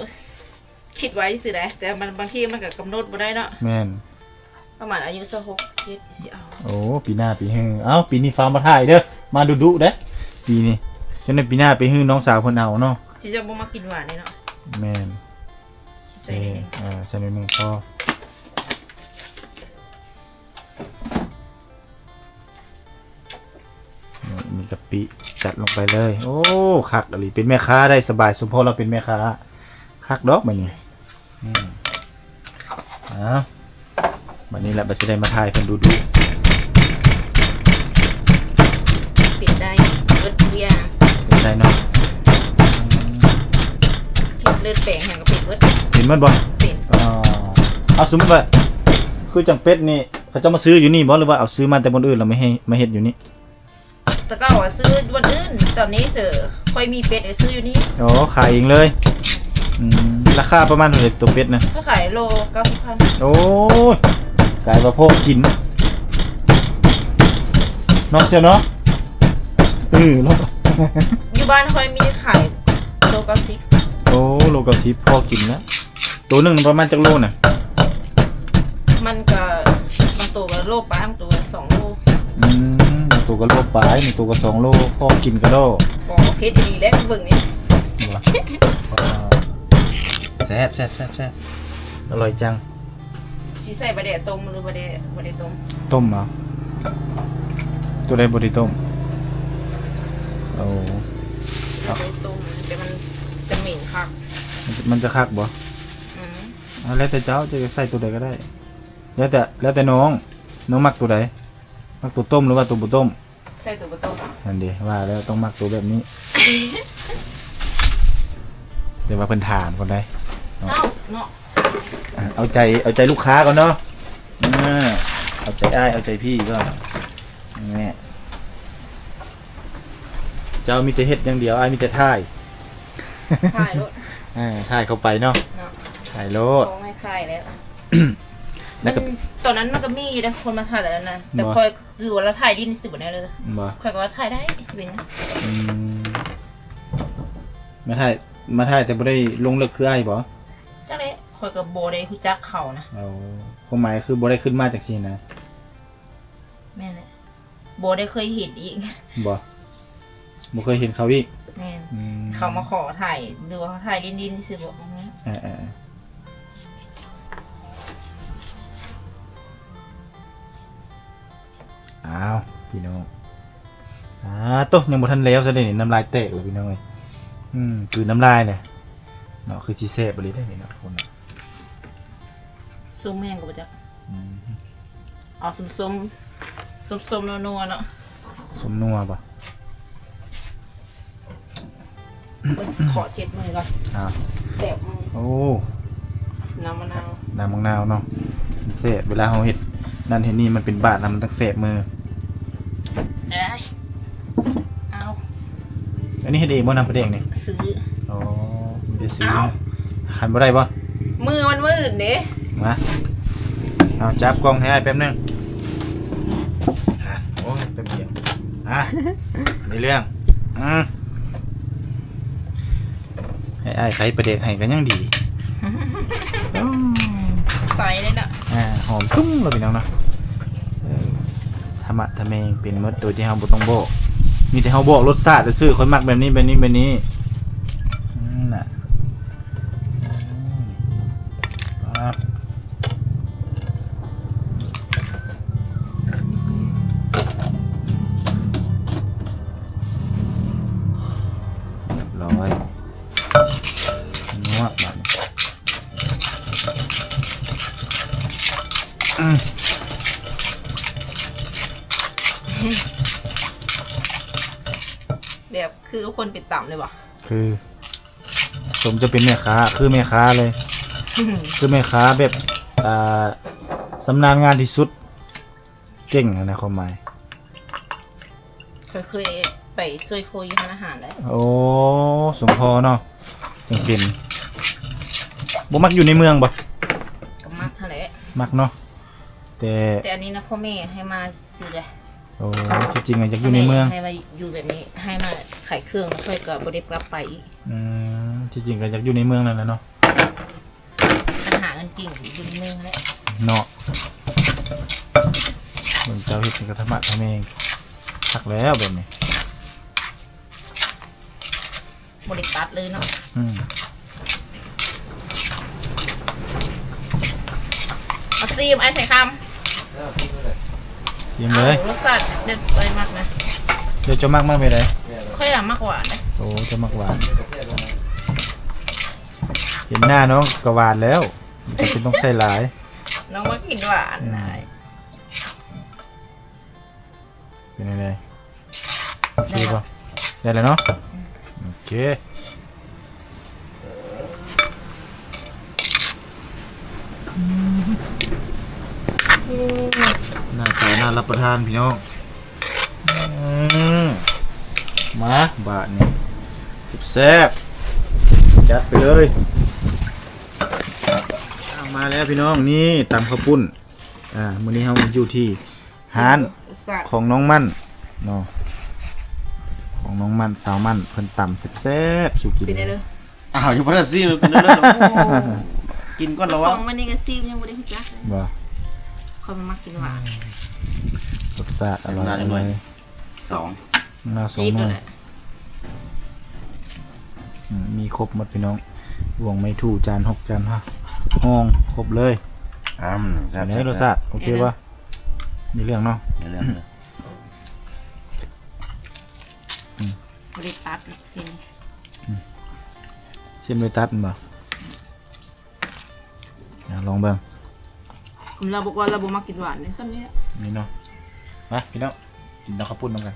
ຄິດໄວ້ຊື່ໃດ ແຕ່ມັນ ບາງທີມັນກໍກຳນົດບໍ່ໄດ້ເນາະ. ແມ່ນ ປະມານອາຍຸຊາວຫົກ ເຈັດ ຊິເອົາ. ໂອ້ ປີໜ້າປີຮື. ເອົ້າ ປີນີ້ຟ້າວມາຖ່າຍເດີ ມາດຸໆເດ້ ປີນີ້. ຈັ່ງໃດປີໜ້າໄປຮືນ້ອງສາວເພິ່ນເອົາເນາະ. ຊິຈະບໍ່ມັກກິນຫວານເດ້ເນາະ. ແມ່ນ ໃສ່ໜ້ອຍໜຶ່ງ ເອີ ໃສ່ໜ້ອຍໜຶ່ງພໍ. ນີ້ ມີກະປິ ຈັດລົງໄປເລີຍ. ໂອ້ ຄັກອີ່ຫຼີ ເປັນແມ່ຄ້າໄດ້ສະບາຍ ສົມພໍລາວເປັນແມ່ຄ້າ. ຄັກດອກບາດນີ້. ອືມ ເອົາ ບາດນີ້ແຫຼະ ບາດຊິໄດ້ມາຖ່າຍເພິ່ນດຸໆ. ເປັນໄດ້ເບິດທຸກຢ່າງ. ເປັນໄດ້ເນາະ. ເຮັດເລືອດແປງຫຍັງກໍເປັນເບິດ. ເປັນເບິດບໍ່? ເປັນ. ອໍ ເອົາ ສົມມຸດວ່າ ຄືຈັ່ງເປັດນີ້ ເຂົາເຈົ້າມາຊື້ຢູ່ນີ້ບໍ່ ຫຼືວ່າເອົາຊື້ມາແຕ່ບ່ອນອື່ນແລ້ວມາໃຫ້ ມາເຮັດຢູ່ນີ້? ແຕ່ເກົ່າອະຊື້ບ່ອນອື່ນ ຕອນນີ້ເສີຂ້ອຍມີເປັດກໍຊື້ຢູ່ນີ້. ອໍ ຂາຍເອງເລີຍ. ອືມ ລາຄາປະມານເທົ່າໃດໂຕເປັດນະ? ກໍຂາຍໂລເກົ້າສິບພັນ. ໂອ້ຍ ກາຍວ່າພໍກິນເນາະ ເຊວເນາະ. ເອີ ຢູ່ບ້ານຂ້ອຍມີຂາຍໂລເກົ້າສິບ. ໂອ້ ໂລເກົ້າສິບ ພໍກິນລະ. ໂຕໜຶ່ງປະມານຈັກໂລນະ? ມັນກະ ບາງໂຕກະໂລປາຍ ບາງໂຕກະສອງໂລ. ອືມ ບາງໂຕກະໂລປາຍ ບາງໂຕກະສອງໂລ ພໍກິນກະໂລ. ບໍ່ ເຜັດອີ່ຫຼີແຫຼະ ເບິ່ງນີ້. ແຊບ ແຊບ ແຊບ ແຊບ ອະລ່ອຍຈັງ. ຊິໃສ່ປາແດກຕົ້ມ ຫຼືບໍ່ໄດ້ ບໍ່ໄດ້ຕົ້ມ? ຕົ້ມເອົາ. ໂຕໃດບໍ່ໄດ້ຕົ້ມ? ໂອ້ ບໍ່ໄດ້ຕົ້ມ ແຕ່ມັນຈະເໝັນຄັກ. ມັນ ມັນຈະຄັກບໍ່? ອືມ ເອົາ ແລ້ວແຕ່ເຈົ້າ ເຈົ້າຢາກໃສ່ໂຕໃດກໍໄດ້ ແລ້ວແຕ່ ແລ້ວແຕ່ນ້ອງ. ນ້ອງມັກໂຕໃດ? ມັກໂຕຕົ້ມ ຫຼືວ່າໂຕບໍ່ຕົ້ມ? ໃສ່ໂຕບໍ່ຕົ້ມ. ຫັ້ນເດ ວ່າແລ້ວຕ້ອງມັກໂຕແບບນີ້. ແຕ່ວ່າເພິ່ນຖາມກ່ອນໄດ໋ເນາະ. ເອົາເນາະ ເອົາໃຈ ເອົາໃຈລູກຄ້າກ່ອນເນາະ. ເອີ ເອົາໃຈອ້າຍ ເອົາໃຈພີ່ກ່ອນ. ນີ້ ເຈົ້າມີແຕ່ເຮັດຢ່າງດຽວ ອ້າຍມີແຕ່ຖ່າຍ. ຖ່າຍໂລດ. ເອີ ຖ່າຍເຂົ້າໄປເນາະ ເນາະ ຖ່າຍໂລດ. ຂອງໃຫ້ຖ່າຍແລ້ວ ແລ້ວກໍ ມັນ ຕອນນັ້ນມັນກໍມີຢູ່ເດ້ ຄົນມາຖ່າຍຕອນນັ້ນນະ ແຕ່ ບໍ່ ຂ້ອຍ ຫຼືວ່າລາວຖ່າຍດິນຊື່ບໍ່ແນ່ເລີຍ. ບໍ່ ຂ້ອຍກໍວ່າຖ່າຍໄດ້ ເປັນຫຍັງ. ອືມ ມາຖ່າຍ ມາຖ່າຍແຕ່ບໍ່ໄດ້ລົງເລິກຄືອ້າຍບໍ? ຈັກແຫຼະ ຂ້ອຍກໍບໍ່ໄດ້ຮູ້ຈັກເຂົານະ. ເອົາ ຄວາມໝາຍຄືບໍ່ໄດ້ຂຶ້ນມາຈັ່ງຊີ້ນະ. ແມ່ນແຫຼະ ບໍ່ໄດ້ເຄີຍເຫັນອີກ. ບໍ່ ບໍ່ເຄີຍເຫັນເຂົາອີກ. ແມ່ນ. ອືມ ເຂົາມາຂໍຖ່າຍ ຫຼືວ່າເຂົາຖ່າຍຫຼິ້ນໆຊື່ບໍ່? ເອີໆ ອ້າວ ພີ່ນ້ອງ ອ່າ ໂຕ ຍັງບໍ່ທັນແລ້ວຊະເດ້ນີ້ ນ້ຳລາຍແຕກແລ້ວພີ່ນ້ອງເອີຍ. ອືມ ກືນນ້ຳລາຍແຫຼະເນາະ. ຄືຊິແຊບອີ່ຫຼີເດ້ນີ້ເນາະ ທຸກຄົນເນາະ. ສົ້ມແຮງກໍບໍ່ຈັກ. ອືມ ເອົາສົ້ມໆ ສົ້ມໆ ນົວໆ ເນາະ. ສົ້ມນົວບໍ່? ເບິ່ງ ຂໍເຊັດມືກ່ອນ. ອ້າວ ແສບມື. ໂອ້ ນ້ຳມະນາວ ນ້ຳມະນາວເນາະ ມັນແສບ. ເວລາເຮົາເຮັດນັ້ນເຮັດນີ້ ມັນເປັນບາດນະ ມັນຕ້ອງແສບມື. ເອີຍ ເອົາ ອັນນີ້ເຮັດເອງບໍ່ ນ້ຳປາແດກນີ້? ຊື້. ອໍ ມີແຕ່ຊື້. ເອົ້າ ຫັ້ນບໍ່ໄດ້ບໍ່? ມື້ວັນມື້ອື່ນເດ້. ມາ ເອົາ ຈັບກ້ອງໃຫ້ອ້າຍແປັບໜຶ່ງ. ອ່າ ໂອ້ຍ ແປັບດຽວ. ອ່າ ໃນເລື່ອງ ອືມ ໃຫ້ອ້າຍໄຂປາແດກໃຫ້ກໍຍັງດີ. ໃສ່ເລີຍເນາະ. ອ່າ ຫອມຕຸ້ມເລີຍພີ່ນ້ອງເນາະ. ເອີ ທະມະທະແມງເປັນໝົດ ໂດຍທີ່ເຮົາບໍ່ຕ້ອງບອກ. ມີແຕ່ເຮົາບອກລົດຊາດຊື່ໆ ຂ້ອຍມັກແບບນີ້ ແບບນີ້ ແບບນີ້. ອືມ ນະ. ອືມ ປາບ. ຮ້ອຍ ນົວບາດນີ້ ອືມ ແບບຄືຄົນໄປຕຳເລີຍບໍ່? ຄື ສົມຈະເປັນແມ່ຄ້າ ຄືແມ່ຄ້າເລີຍ ຄືແມ່ຄ້າແບບ ອ່າ ຊຳນານງານທີ່ສຸດ ເກັ່ງຫັ້ນນະ ຄວາມໝາຍ. ຂ້ອຍເຄີຍໄປຊ່ວຍຄົວຢູ່ຮ້ານອາຫານໄດ໋. ໂອ້ ສົມພໍເນາະ ຈັ່ງເປັນ. ບໍ່ມັກຢູ່ໃນເມືອງບໍ່? ກໍມັກຫັ້ນແຫຼະ ມັກເນາະ ແຕ່ ແຕ່ອັນນີ້ນະ ພໍ່ແມ່ໃຫ້ມາຊື່ເດ້. ໂອ້ ທີ່ຈິງກໍຢາກຢູ່ໃນເມືອງ ໃຫ້ມາຢູ່ແບບນີ້ ໃຫ້ມາຂາຍເຄື່ອງ ແລ້ວຂ້ອຍກໍບໍ່ໄດ້ກັບໄປອີກ. ອືມ ທີ່ຈິງກໍຢາກຢູ່ໃນເມືອງນັ້ນແຫຼະເນາະ. ຄັນຫາເງິນເກັ່ງຢູ່ໃນເມືອງແຫຼະເນາະ. ເບິ່ງເຈົ້າເຮັດນີ້ກໍທະມະທະແມງຄັກແລ້ວແບບນີ້ ບໍ່ໄດ້ຕັດເລີຍເນາະ. ອືມ ມາຊີມ ອ້າຍໄຊຄຳ. ຊີມເລີຍ ເອົາລົດຊາດແບບຂ້ອຍມັກນະ. ດຽວເຈົ້າມັກ ມັກແບບໃດ? ຂ້ອຍມັກຫວານເດ້. ໂອ້ ເຈົ້າມັກຫວານ. ເຫັນໜ້ານ້ອງກໍຫວານແລ້ວ ບໍ່ຈຳເປັນຕ້ອງໃສ່ຫຼາຍ. ນ້ອງມັກກິນຫວານ. ອືມ ນາຍ ເປັນຈັ່ງໃດ? ໂອເຄບໍ່? ໄດ້ແລ້ວເນາະ. ອືມ ໂອເຄ ໜ້າຕາໜ້າຮັບປະທານພີ່ນ້ອງ. ອືມ ມາບາດນີ້ ແຊບໆ ຈັດໄປເລີຍ. ເອົາ ມາແລ້ວພີ່ນ້ອງ ນີ້ຕຳເຂົ້າປຸ້ນ. ອ່າ ມື້ນີ້ເຮົາຢູ່ທີ່ຮ້ານຂອງນ້ອງມັ້ນເນາະ ຂອງນ້ອງມັ້ນ ສາວມັ້ນ ເພິ່ນຕຳແຊບໆສູ່ກິນ. ເປັນໄດເດີ? ອ້າວ ຍັງບໍ່ທັນຊີມເລີຍ ເປັນໄດເດີ? ໂອ້ ກິນກ່ອນລະວະ. ຂອງມັນນີ້ກໍຊີມຍັງບໍ່ໄດ້ຮູ້ຈັກເລີຍ. ບໍ່? ຂ້ອຍມັນມັກກິນຫວານ. ລົດຊາດອະລ່ອຍ ໜ້າສອງ ໜ້າສອງໜ່ວຍ. ອືມ ມີຄົບໝົດພີ່ນ້ອງ ບ່ວງໄມ້ຖູ່ ຈານຫົກ ຈານຫ້າ ຫ້ອງ ຄົບເລີຍ. ອືມ ແຊບໆ ເປັນໄດ ລົດຊາດໂອເຄບໍ່? ມີເລື່ອງເນາະ ມີເລື່ອງເລີຍ. ອືມ ບໍ່ໄດ້ຕັດ ຊີມ. ອືມ ຊີມບໍ່ໄດ້ຕັດແມ່ນບໍ່? ອ່າ ລອງເບິ່ງ. ລາວບອກວ່າລາວບໍ່ມັກກິນຫວານເດ້ ສ່ຳນີ້ແຫຼະ. ນີ້ເນາະ ມາພີ່ນ້ອງ ກິນຕຳເຂົ້າປຸ້ນນຳກັນ.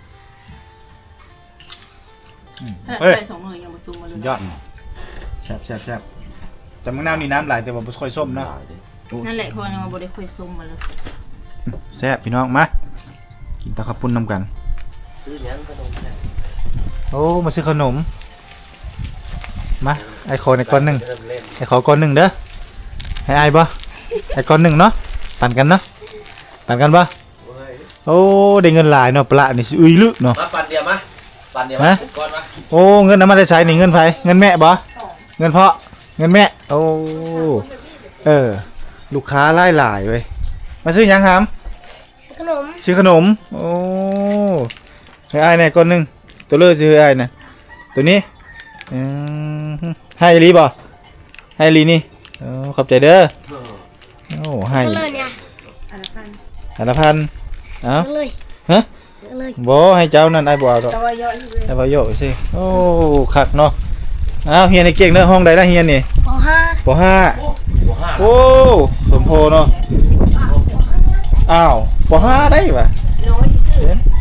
ອືມ ຂະໜາດໃສ່ສອງໜ່ວຍຍັງບໍ່ຊຸມມາເລີຍ. ສຸດຍອດ ແຊບໆໆ. ແຕ່ໝາກນາວນີ້ນ້ຳຫຼາຍ ແຕ່ວ່າບໍ່ຄ່ອຍສົ້ມເນາະ. ນັ້ນແຫຼະ ເພາະວ່າຍັງວ່າບໍ່ໄດ້ຄ່ອຍສົ້ມມາເລີຍ. ແຊບພີ່ນ້ອງ ມາ ກິນຕຳເຂົ້າປຸ້ນນຳກັນ. ຊື້ຫຍັງຂະໜົມ? ໂອ້ ມາຊື້ຂະໜົມ. ມາ ອ້າຍຂໍແດ່ກ້ອນໜຶ່ງ ອ້າຍຂໍກ້ອນໜຶ່ງເດີ. ໃຫ້ອ້າຍບໍ່? ໃຫ້ກ້ອນໜຶ່ງເນາະ ປັນກັນເນາະ ປັນກັນບໍ່? ໂອ້ ໄດ້ເງິນຫຼາຍເນາະ ປະລະນີ້ຊິອຶຍລຶເນາະ. ມາປັນດຽວມາ ປັນດຽວມາ. ຮະ? ກ່ອນມາ. ໂອ້ ເງິນນຳມາແຕ່ໃສນີ້? ເງິນໃຜ? ເງິນແມ່ບໍ່? ເງິນພໍ່? ເງິນແມ່. ໂອ້ ເອີ ລູກຄ້າຫຼາຍໆເວີຍ. ມາຊື້ຫຍັງຫຳ? ຊື້ຂະໜົມ ຊື້ຂະໜົມ. ໂອ້ ໃຫ້ອ້າຍແດ່ກ້ອນໜຶ່ງ. ໂຕເລີຊື້ໃຫ້ອ້າຍນະ ໂຕນີ້. ອືມ ໃຫ້ອີ່ຫຼີບໍ່? ໃຫ້ອີ່ຫຼີນີ້. ໂອ້ ຂອບໃຈເດີ. ໂອ້ ໃຫ້ ເລີຍນີ້ ອັນລະພັນ ອັນລະພັນ. ເອົ້າ ເລີຍ ຮະ? ເລີຍ ບໍ່ ໃຫ້ເຈົ້ານັ້ນ ອ້າຍບໍ່ເອົາດອກ. ແຕ່ວ່າເຍາະຢູ່ເລີຍ ແຕ່ວ່າເຍາະຊື່. ໂອ້ ຄັກເນາະ. ອ້າວ ຮຽນໃຫ້ເກັ່ງເດີ. ຫ້ອງໃດລະຮຽນນີ້? ປໍຫ້າ ປໍຫ້າ. ໂອ້ ປໍຫ້າ. ໂອ້ ສົມພໍເນາະ. ອ້າວ ປໍຫ້າໄດ້ຫວາ? ນ້ອຍຊື່ໆ.